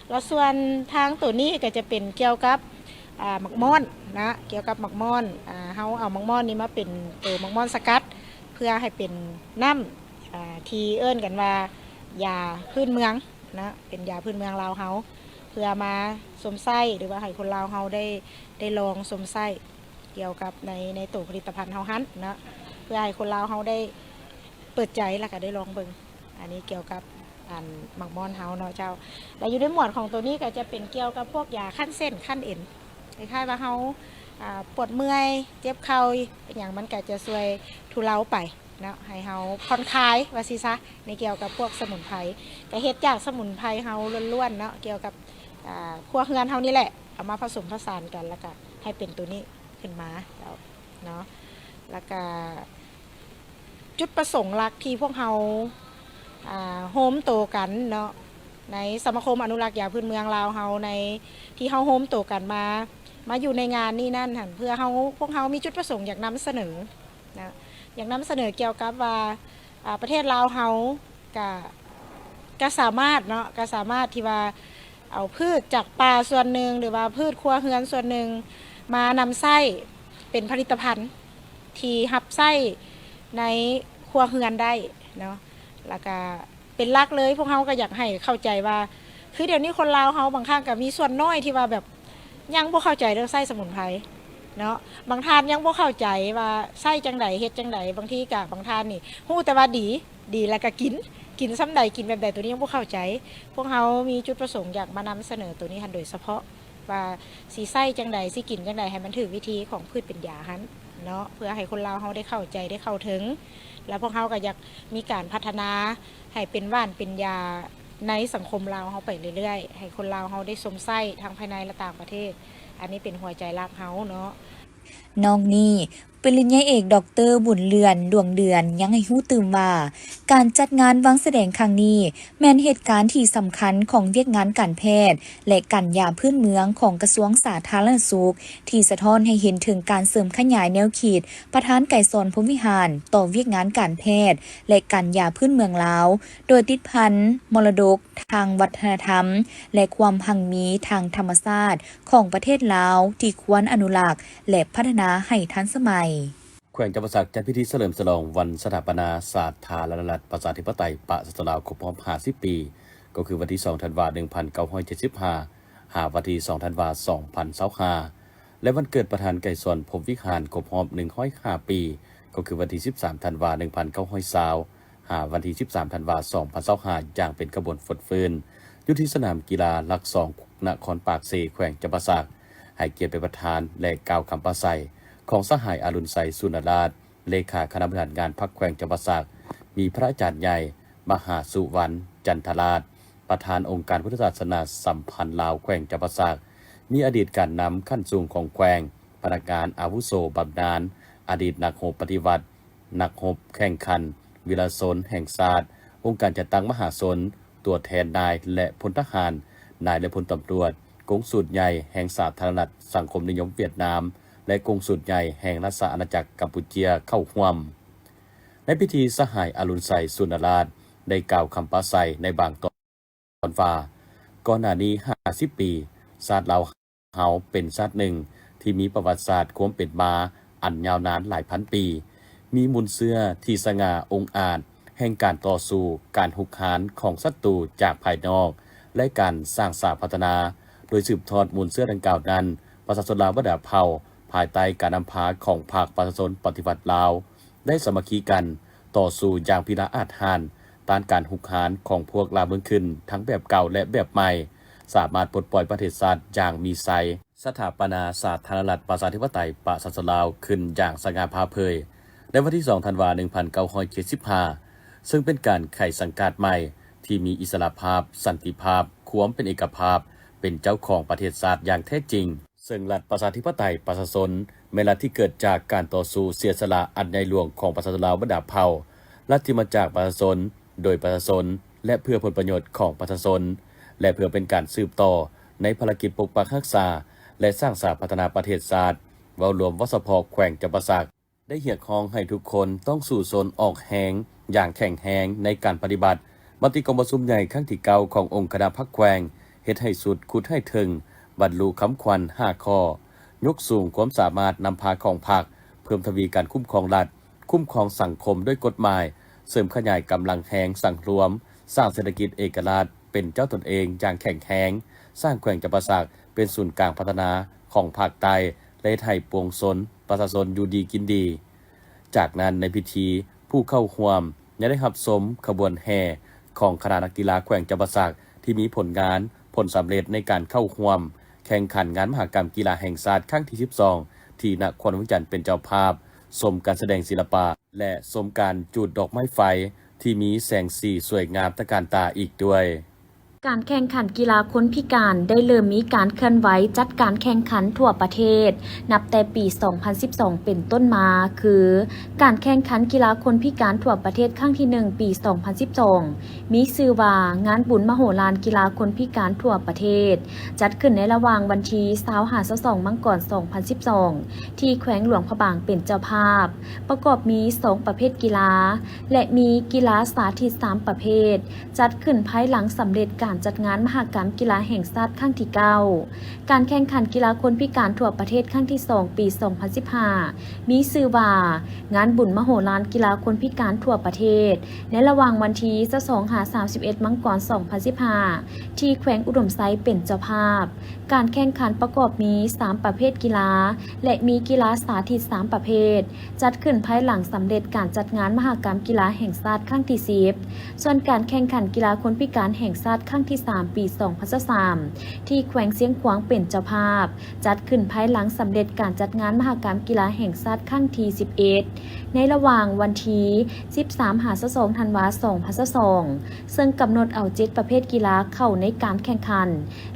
ແລ້ວສ່ວນທາງໂຕນີ້ກໍຈະເປັນກ່ຽວກັບ ອ່າ ໝາກມ່ອນນະ, ກ່ຽວກັບໝາກມ່ອນ ອ່າ ເຮົາເອົາໝາກມ່ອນນີ້ມາເປັນໂຕໝາກມ່ອນສະກັດ ເພື່ອໃຫ້ເປັນນ້ຳ ອ່າ ທີ່ເອີ້ນກັນວ່າຢາພື້ນເມືອງນະ, ເປັນຢາພື້ນເມືອງລາວເຮົາ ເພື່ອມາຊົມໃຊ້ ຫຼືວ່າໃຫ້ຄົນລາວເຮົາໄດ້ ໄດ້ລອງຊົມໃຊ້ ກ່ຽວກັບໃນ ໃນໂຕຜະລິດຕະພັນເຮົາຫັ້ນເນາະ, ເພື່ອໃຫ້ຄົນລາວເຮົາໄດ້ເປີດໃຈ ແລ້ວກະໄດ້ລອງເບິ່ງ. ອັນນີ້ກ່ຽວກັບ ອັນ ໝາກມ່ອນເຮົາເນາະເຈົ້າ. ແລ້ວຢູ່ໃນໝວດຂອງໂຕນີ້ກະຈະເປັນກ່ຽວກັບພວກຢາຂັ້ນເສັ້ນ ຂັ້ນເອັນ ຄ້າຍໆວ່າເຮົາ ອ່າ ປວດເມື່ອຍ ເຈັບເຂົ່າ ອີ່ຫຍັງ ມັນກະຈະຊ່ວຍທຸເລົາໄປເນາະ ໃຫ້ເຮົາຜ່ອນຄາຍວ່າຊີ້ຊະ. ໃນກ່ຽວກັບພວກສະໝຸນໄພ ກະເຮັດຈາກສະໝຸນໄພເຮົາລ້ວນໆເນາະ, ກ່ຽວກັບ ອ່າ ຄົວເຮືອນເຮົານີ້ແຫຼະ ເອົາມາຜະສົມຜະສານກັນ ແລ້ວກະໃຫ້ເປັນໂຕນີ້ຂຶ້ນມາເຈົ້າເນາະ. ແລ້ວກະຈຸດປະສົງຫຼັກທີ່ພວກເຮົາ ອ່າ ໂຮມໂຕກັນເນາະ ໃນສະມາຄົມອະນຸລັກຢາພື້ນເມືອງລາວເຮົາ ໃນທີ່ເຮົາໂຮມໂຕກັນມາ ມາຢູ່ໃນງານນີ້ນັ້ນຫັ້ນ ເພື່ອເຮົາ ພວກເຮົາມີຈຸດປະສົງຢາກນຳສະເໜີນະ ຢາກນຳສະເໜີກ່ຽວກັບວ່າ ອາ ປະເທດລາວເຮົາກະ ກະສາມາດເນາະ ກະສາມາດທີ່ວ່າເອົາພືດຈາກປ່າສ່ວນໜຶ່ງ ຫຼືວ່າພືດຄົວເຮືອນສ່ວນໜຶ່ງ ມານຳໃຊ້ເປັນຜະລິດຕະພັນທີ່ຮັບໃຊ້ໃນຄົວເຮືອນໄດ້ເນາະ ແລ້ວກະ ເປັນຫຼັກເລີຍ ພວກເຮົາກໍຢາກໃຫ້ເຂົ້າໃຈວ່າ ຄືດຽວນີ້ຄົນລາວເຮົາບາງຄັ້ງກໍມີສ່ວນນ້ອຍທີ່ວ່າແບບຍັງບໍ່ເຂົ້າໃຈເລື່ອງໃຊ້ສະໝຸນໄພເນາະ ບາງທ່ານຍັງບໍ່ເຂົ້າໃຈວ່າໃຊ້ຈັ່ງໃດ ເຮັດຈັ່ງໃດ ບາງທີກໍບາງທ່ານນີ້ຮູ້ແຕ່ວ່າດີ ດີແລ້ວກໍກິນ ກິນສ່ຳໃດ ກິນແບບໃດ ໂຕນີ້ຍັງບໍ່ເຂົ້າໃຈ. ພວກເຮົາມີຈຸດປະສົງຢາກມານຳສະເໜີໂຕນີ້ຫັ້ນໂດຍສະເພາະ ວ່າຊິໃຊ້ຈັ່ງໃດ ຊິກິນຈັ່ງໃດໃຫ້ມັນຖືກວິທີຂອງພືດເປັນຢາຫັ້ນເນາະ ເພື່ອໃຫ້ຄົນລາວເຮົາໄດ້ເຂົ້າໃຈ ໄດ້ເຂົ້າເຖິງ ແລ້ວພວກເຮົາກໍຢາກມີການພັດທະນາໃຫ້ເປັນຫວ່ານເປັນຢາໃນສັງຄົມລາວເຮົາໄປເລື້ອຍໆ ໃຫ້ຄົນລາວເຮົາໄດ້ຊົມໃຊ້ທັງພາຍໃນ ແລະ ຕ່າງປະເທດ ອັນນີ້ເປັນຫົວໃຈຫຼັກເຮົາເນາະ. ນອກນີ້, ປະລິນຍາເອກ ດອກເຕີ ບຸນເລື່ອນ ດວງເດືອນ ຍັງໃຫ້ຮູ້ຕື່ມວ່າ ການຈັດງານວາງສະແດງຄັ້ງນີ້ ແມ່ນເຫດການທີ່ສຳຄັນຂອງວຽກງານການແພດ ແລະ ການຢາພື້ນເມືອງຂອງກະຊວງສາທາລະນະສຸກ ທີ່ສະທ້ອນໃຫ້ເຫັນເຖິງການເສີມຂະຫຍາຍແນວຄິດ ປະທານໄກສອນ ພົມວິຫານ ຕໍ່ວຽກງານການແພດ ແລະ ການຢາພື້ນເມືອງລາວ ໂດຍຕິດພັນມໍລະດົກທາງວັດທະນະທຳ ແລະ ຄວາມຮັ່ງມີທາງທຳມະຊາດ ຂອງປະເທດລາວ ທີ່ຄວນອະນຸລັກ ແລະ ພັດທະນາໃຫ້ທັນສະໄໝ. ແຂວງຈຳປາສັກຈັດພິທີສະເຫຼີມສະຫຼອງວັນສະຖາປະນາສາທາລະນະລັດ ປະຊາທິປະໄຕ ປະຊາຊົນລາວ ຄົບຮອບຫ້າສິບປີ ກໍຄືວັນທີສອງ ທັນວາ ໜຶ່ງພັນເກົ້າຮ້ອຍເຈັດສິບຫ້າ ຫາວັນທີສອງ ທັນວາ ສອງພັນຊາວຫ້າ ແລະ ວັນເກີດປະທານໄກສອນ ພົມວິຫານ ຄົບຮອບໜຶ່ງຮ້ອຍຫ້າປີ ກໍຄືວັນທີສິບສາມ ທັນວາ ໜຶ່ງພັນເກົ້າຮ້ອຍຊາວ ຫາວັນທີສິບສາມ ທັນວາ ສອງພັນຊາວຫ້າ ຢ່າງເປັນຂະບວນຟົດຟື້ນ ຢູ່ທີ່ສະໜາມກິລາຫຼັກສອງ ນະຄອນປາກເຊ ແຂວງຈຳປາສັກ, ໃຫ້ກຽດເປັນປະທານ ແລະ ກ່າວຄຳປາໄສຂອງສະຫາຍ ອະລຸນໄຊ ສຸນນະລາດ ເລຂາຄະນະບໍລິຫານງານພັກແຂວງຈຳປາສັກ, ມີພະອາຈານໃຫຍ່ ມະຫາສຸວັນ ຈັນທະລາດ ປະທານອົງການພຸດທະສາສະໜາສຳພັນລາວແຂວງຈຳປາສັກ, ມີອະດີດການນຳຂັ້ນສູງຂອງແຂວງ, ພະນັກງານອາວຸໂສບຳນານ, ອະດີດນັກຮົບປະຕິວັດ, ນັກຮົບແຂ່ງຂັນ, ວິລະຊົນແຫ່ງຊາດ, ອົງການຈັດຕັ້ງມະຫາຊົນ, ຕົວແທນນາຍ ແລະ ພົນທະຫານ, ນາຍ ແລະ ພົນຕຳຫຼວດ, ກົງສູນໃຫຍ່ແຫ່ງສາທາລະນະລັດສັງຄົມນິຍົມຫວຽດນາມ ແລະ ກົງສູນໃຫຍ່ແຫ່ງລາຊະອານາຈັກກຳປູເຈຍເຂົ້າຮ່ວມ. ໃນພິທີ ສະຫາຍ ອະລຸນໄຊ ສຸນນະລາດ ໄດ້ກ່າວຄຳປາໄສໃນບາງຕອນວ່າ, ກ່ອນໜ້ານີ້ຫ້າສິບປີ, ຊາດລາວເຮົາເປັນຊາດໜຶ່ງທີ່ມີປະຫວັດສາດຄວາມເປັນມາອັນຍາວນານຫຼາຍພັນປີ, ມີມູນເຊື້ອທີ່ສະຫງ່າອົງອາດແຫ່ງການຕໍ່ສູ້, ການຮຸກຮານຂອງສັດຕູຈາກພາຍນອກ ແລະ ການສ້າງສາພັດທະນາ. ໂດຍສືບທອດມູນເຊື້ອດັ່ງກ່າວນັ້ນ, ປະຊາຊົນລາວບັນດາເຜົ່າ ພາຍໃຕ້ການນຳພາຂອງພັກປະຊາຊົນປະຕິວັດລາວ ໄດ້ສາມັກຄີກັນຕໍ່ສູ້ຢ່າງພິລະອາດຫານ ຕ້ານການຮຸກຮານຂອງພວກລ່າເມືອງຂຶ້ນ ທັງແບບເກົ່າ ແລະ ແບບໃໝ່, ສາມາດປົດປ່ອຍປະເທດຊາດຢ່າງມີໄຊ, ສະຖາປະນາສາທາລະນະລັດປະຊາທິປະໄຕປະຊາຊົນລາວຂຶ້ນຢ່າງສະຫງ່າຜ່າເຜີຍ ໃນວັນທີສອງ ທັນວາ ໜຶ່ງພັນເກົ້າຮ້ອຍເຈັດສິບຫ້າ ເຊິ່ງເປັນການໄຂສັງກາດໃໝ່ທີ່ມີອິດສະຫຼະພາບ, ສັນຕິພາບ, ຄວາມເປັນເອກະພາບ, ເປັນເຈົ້າຂອງປະເທດຊາດຢ່າງແທ້ຈິງ. ເຊິ່ງລັດປະຊາທິປະໄຕປະຊາຊົນ ແມ່ນລັດທີ່ເກີດຈາກການຕໍ່ສູ້ເສຍສະຫຼະອັນໃຫຍ່ຫຼວງຂອງປະຊາຊົນລາວບັນດາເຜົ່າ, ລັດທີ່ມາຈາກປະຊາຊົນ, ໂດຍປະຊາຊົນ ແລະ ເພື່ອຜົນປະໂຫຍດຂອງປະຊາຊົນ ແລະ ເພື່ອເປັນການສືບຕໍ່ໃນພາລະກິດປົກປັກຮັກສາ ແລະ ສ້າງສາພັດທະນາປະເທດຊາດ. ເວົ້າລວມ, ເວົ້າສະເພາະແຂວງຈຳປາສັກ ໄດ້ຮຽກຮ້ອງໃຫ້ທຸກຄົນຕ້ອງສູ້ຊົນອອກແຮງຢ່າງແຂງແຮງໃນການປະຕິບັດມະຕິກອງປະຊຸມໃຫຍ່ຄັ້ງທີເກົ້າຂອງອົງຄະນະພັກແຂວງ, ເຮັດໃຫ້ສຸດ, ຂຸດໃຫ້ເຖິງ, ບັນລຸຄຳຂວັນຫ້າຂໍ້, ຍົກສູງຄວາມສາມາດນຳພາຂອງພັກ, ເພີ່ມທະວີການຄຸ້ມຄອງລັດ, ຄຸ້ມຄອງສັງຄົມດ້ວຍກົດໝາຍ, ເສີມຂະຫຍາຍກຳລັງແຮງສັງລວມ, ສ້າງເສດຖະກິດເອກະລາດເປັນເຈົ້າຕົນເອງຢ່າງແຂງແຮງ, ສ້າງແຂວງຈຳປາສັກເປັນສູນກາງພັດທະນາຂອງພາກໃຕ້ ແລະ ເຮັດໃຫ້ປວງຊົນປະຊາຊົນຢູ່ດີກິນດີ. ຈາກນັ້ນໃນພິທີ, ຜູ້ເຂົ້າຮ່ວມຍັງໄດ້ຮັບຊົມຂະບວນແຫ່ຂອງຄະນະນັກກິລາແຂວງຈຳປາສັກ ທີ່ມີຜົນງານ, ຜົນສຳເລັດໃນການເຂົ້າຮ່ວມແຂ່ງຂັນງານມະຫະກຳກິລາແຫ່ງຊາດຄັ້ງທີສິບສອງ ທີ່ນະຄອນຫຼວງວຽງຈັນເປັນເຈົ້າພາບ, ຊົມການສະແດງສິລະປະ ແລະ ຊົມການຈູດດອກໄມ້ໄຟທີ່ມີແສງສີສວຍງາມຕະການຕາອີກດ້ວຍ. ການແຂ່ງຂັນກິລາຄົນພິການໄດ້ເລີ່ມມີການເຄື່ອນໄຫວຈັດການແຂ່ງຂັນທົ່ວປະເທດ ນັບແຕ່ປີສອງພັນສິບສອງເປັນຕົ້ນມາ ຄື ການແຂ່ງຂັນກິລາຄົນພິການທົ່ວປະເທດຄັ້ງທີໜຶ່ງ ປີສອງພັນສິບສອງ ມີຊື່ວ່າ ງານບຸນມະໂຫລານກິລາຄົນພິການທົ່ວປະເທດ ຈັດຂຶ້ນໃນລະຫວ່າງວັນທີຊາວຫາຊາວສອງ ມັງກອນ ສອງພັນສິບສອງ ທີ່ແຂວງຫຼວງພະບາງເປັນເຈົ້າພາບ, ປະກອບມີສອງປະເພດກິລາ ແລະ ມີກິລາສາທິດສາມປະເພດ, ຈັດຂຶ້ນພາຍຫຼັງສຳເລັດການຈັດງານມະຫະກຳກິລາແຫ່ງຊາດຄັ້ງທີເກົ້າ. ການແຂ່ງຂັນກິລາຄົນພິການທົ່ວປະເທດຄັ້ງທີສອງ ປີສອງພັນສິບຫ້າ ມີຊື່ວ່າ ງານບຸນມະໂຫລານກິລາຄົນພິການທົ່ວປະເທດ ໃນລະຫວ່າງວັນທີຊາວສອງ ຫາ ສາມສິບເອັດ ມັງກອນ ສອງພັນສິບຫ້າ ທີ່ແຂວງອຸດົມໄຊເປັນເຈົ້າພາບ. ການແຂ່ງຂັນປະກອບມີສາມປະເພດກິລາ ແລະ ມີກິລາສາທິດສາມປະເພດ, ຈັດຂຶ້ນພາຍຫຼັງສຳເລັດການຈັດງານມະຫະກຳກິລາແຫ່ງຊາດຄັ້ງທີສິບ. ສ່ວນການແຂ່ງຂັນກິລາຄົນພິການແຫ່ງຊາດຄັ້ງທີສາມ ປີສອງພັນຊາວສາມ ທີ່ແຂວງຊຽງຂວາງເປັນເຈົ້າພາບ, ຈັດຂຶ້ນພາຍຫຼັງສຳເລັດການຈັດງານມະຫະກຳກິລາແຫ່ງຊາດຄັ້ງທີສິບເອັດ ໃນລະຫວ່າງວັນທີສິບສາມ ຫາ ຊາວສອງ ທັນວາ ສອງພັນຊາວສອງ ເຊິ່ງກຳນົດເອົາເຈັດປະເພດກິລາເຂົ້າໃນການແຂ່ງຂັນ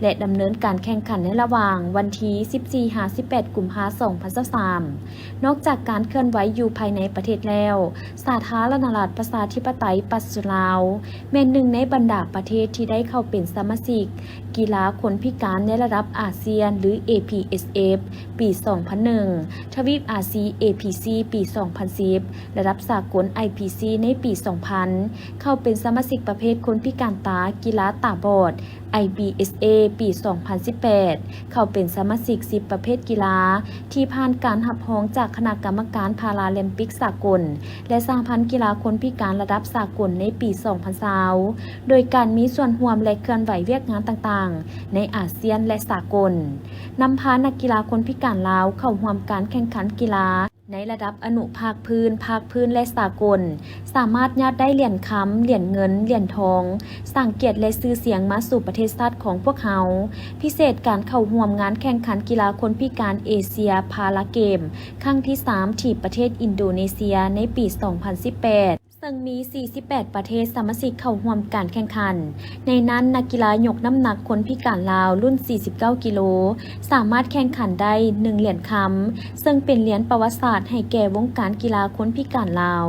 ແລະ ດຳເນີນການແຂ່ງຂັນໃນລະຫວ່າງວັນທີສິບສີ່ ຫາ ສິບແປດ ກຸມພາ ສອງພັນຊາວສາມ. ນອກຈາກການເຄື່ອນໄຫວຢູ່ພາຍໃນປະເທດແລ້ວ, ສາທາລະນະລັດປະຊາທິປະໄຕປະຊາຊົນລາວ ແມ່ນໜຶ່ງໃນບັນດາປະເທດທີ່ໄດ້ເຂົ້າເປັນສະມາຊິກກິລາຄົນພິການໃນລະດັບອາຊຽນ ຫຼື ເອພີເອສເອັຟ ປີສອງພັນໜຶ່ງ, ທະວີບອາຊີ ເອພີຊີ ປີສອງພັນສິບ, ລະດັບສາກົນ ໄອພີຊີ ໃນປີສອງພັນ, ເຂົ້າເປັນສະມາຊິກປະເພດຄົນພິການຕາ ກິລາຕາບອດ ໄອບີເອສເອ ປີສອງພັນສິບແປດ, ເຂົ້າເປັນສະມາຊິກສິບປະເພດກິລາ ທີ່ຜ່ານການຮັບຮອງຈາກຄະນະກຳມະການພາລາລິມປິກສາກົນ ແລະ ສະຫະພັນກິລາຄົນພິການລະດັບສາກົນໃນປີສອງພັນຊາວ ໂດຍການມີສ່ວນຮ່ວມ ແລະ ເຄື່ອນໄຫວວຽກງານຕ່າງໆ ໃນອາຊຽນ ແລະ ສາກົນ, ນຳພານັກກິລາຄົນພິການລາວເຂົ້າຮ່ວມການແຂ່ງຂັນກິລາ ໃນລະດັບອະນຸພາກພື້ນ, ພາກພື້ນ ແລະ ສາກົນ, ສາມາດຍາດໄດ້ຫຼຽນຄຳ, ຫຼຽນເງິນ, ຫຼຽນທອງ, ສ້າງກຽດ ແລະ ຊື່ສຽງມາສູ່ປະເທດຊາດຂອງພວກເຮົາ. ພິເສດການເຂົ້າຮ່ວມງານແຂ່ງຂັນກິລາຄົນພິການເອເຊຍພາລາເກມ ຄັ້ງທີສາມ ທີ່ປະເທດອິນໂດເນເຊຍໃນປີສອງພັນສິບແປດ ເຊິ່ງມີສີ່ສິບແປດປະເທດສະມາຊິກເຂົ້າຮ່ວມການແຂ່ງຂັນ. ໃນນັ້ນ, ນັກກິລາຍົກນ້ຳໜັກຄົນພິການລາວລຸ້ນສີ່ສິບເກົ້າກິໂລ ສາມາດແຂ່ງຂັນໄດ້ໜຶ່ງຫຼຽນຄຳ, ເຊິ່ງເປັນຫຼຽນປະຫວັດສາດໃຫ້ແກ່ວົງການກິລາຄົນພິການລາວ.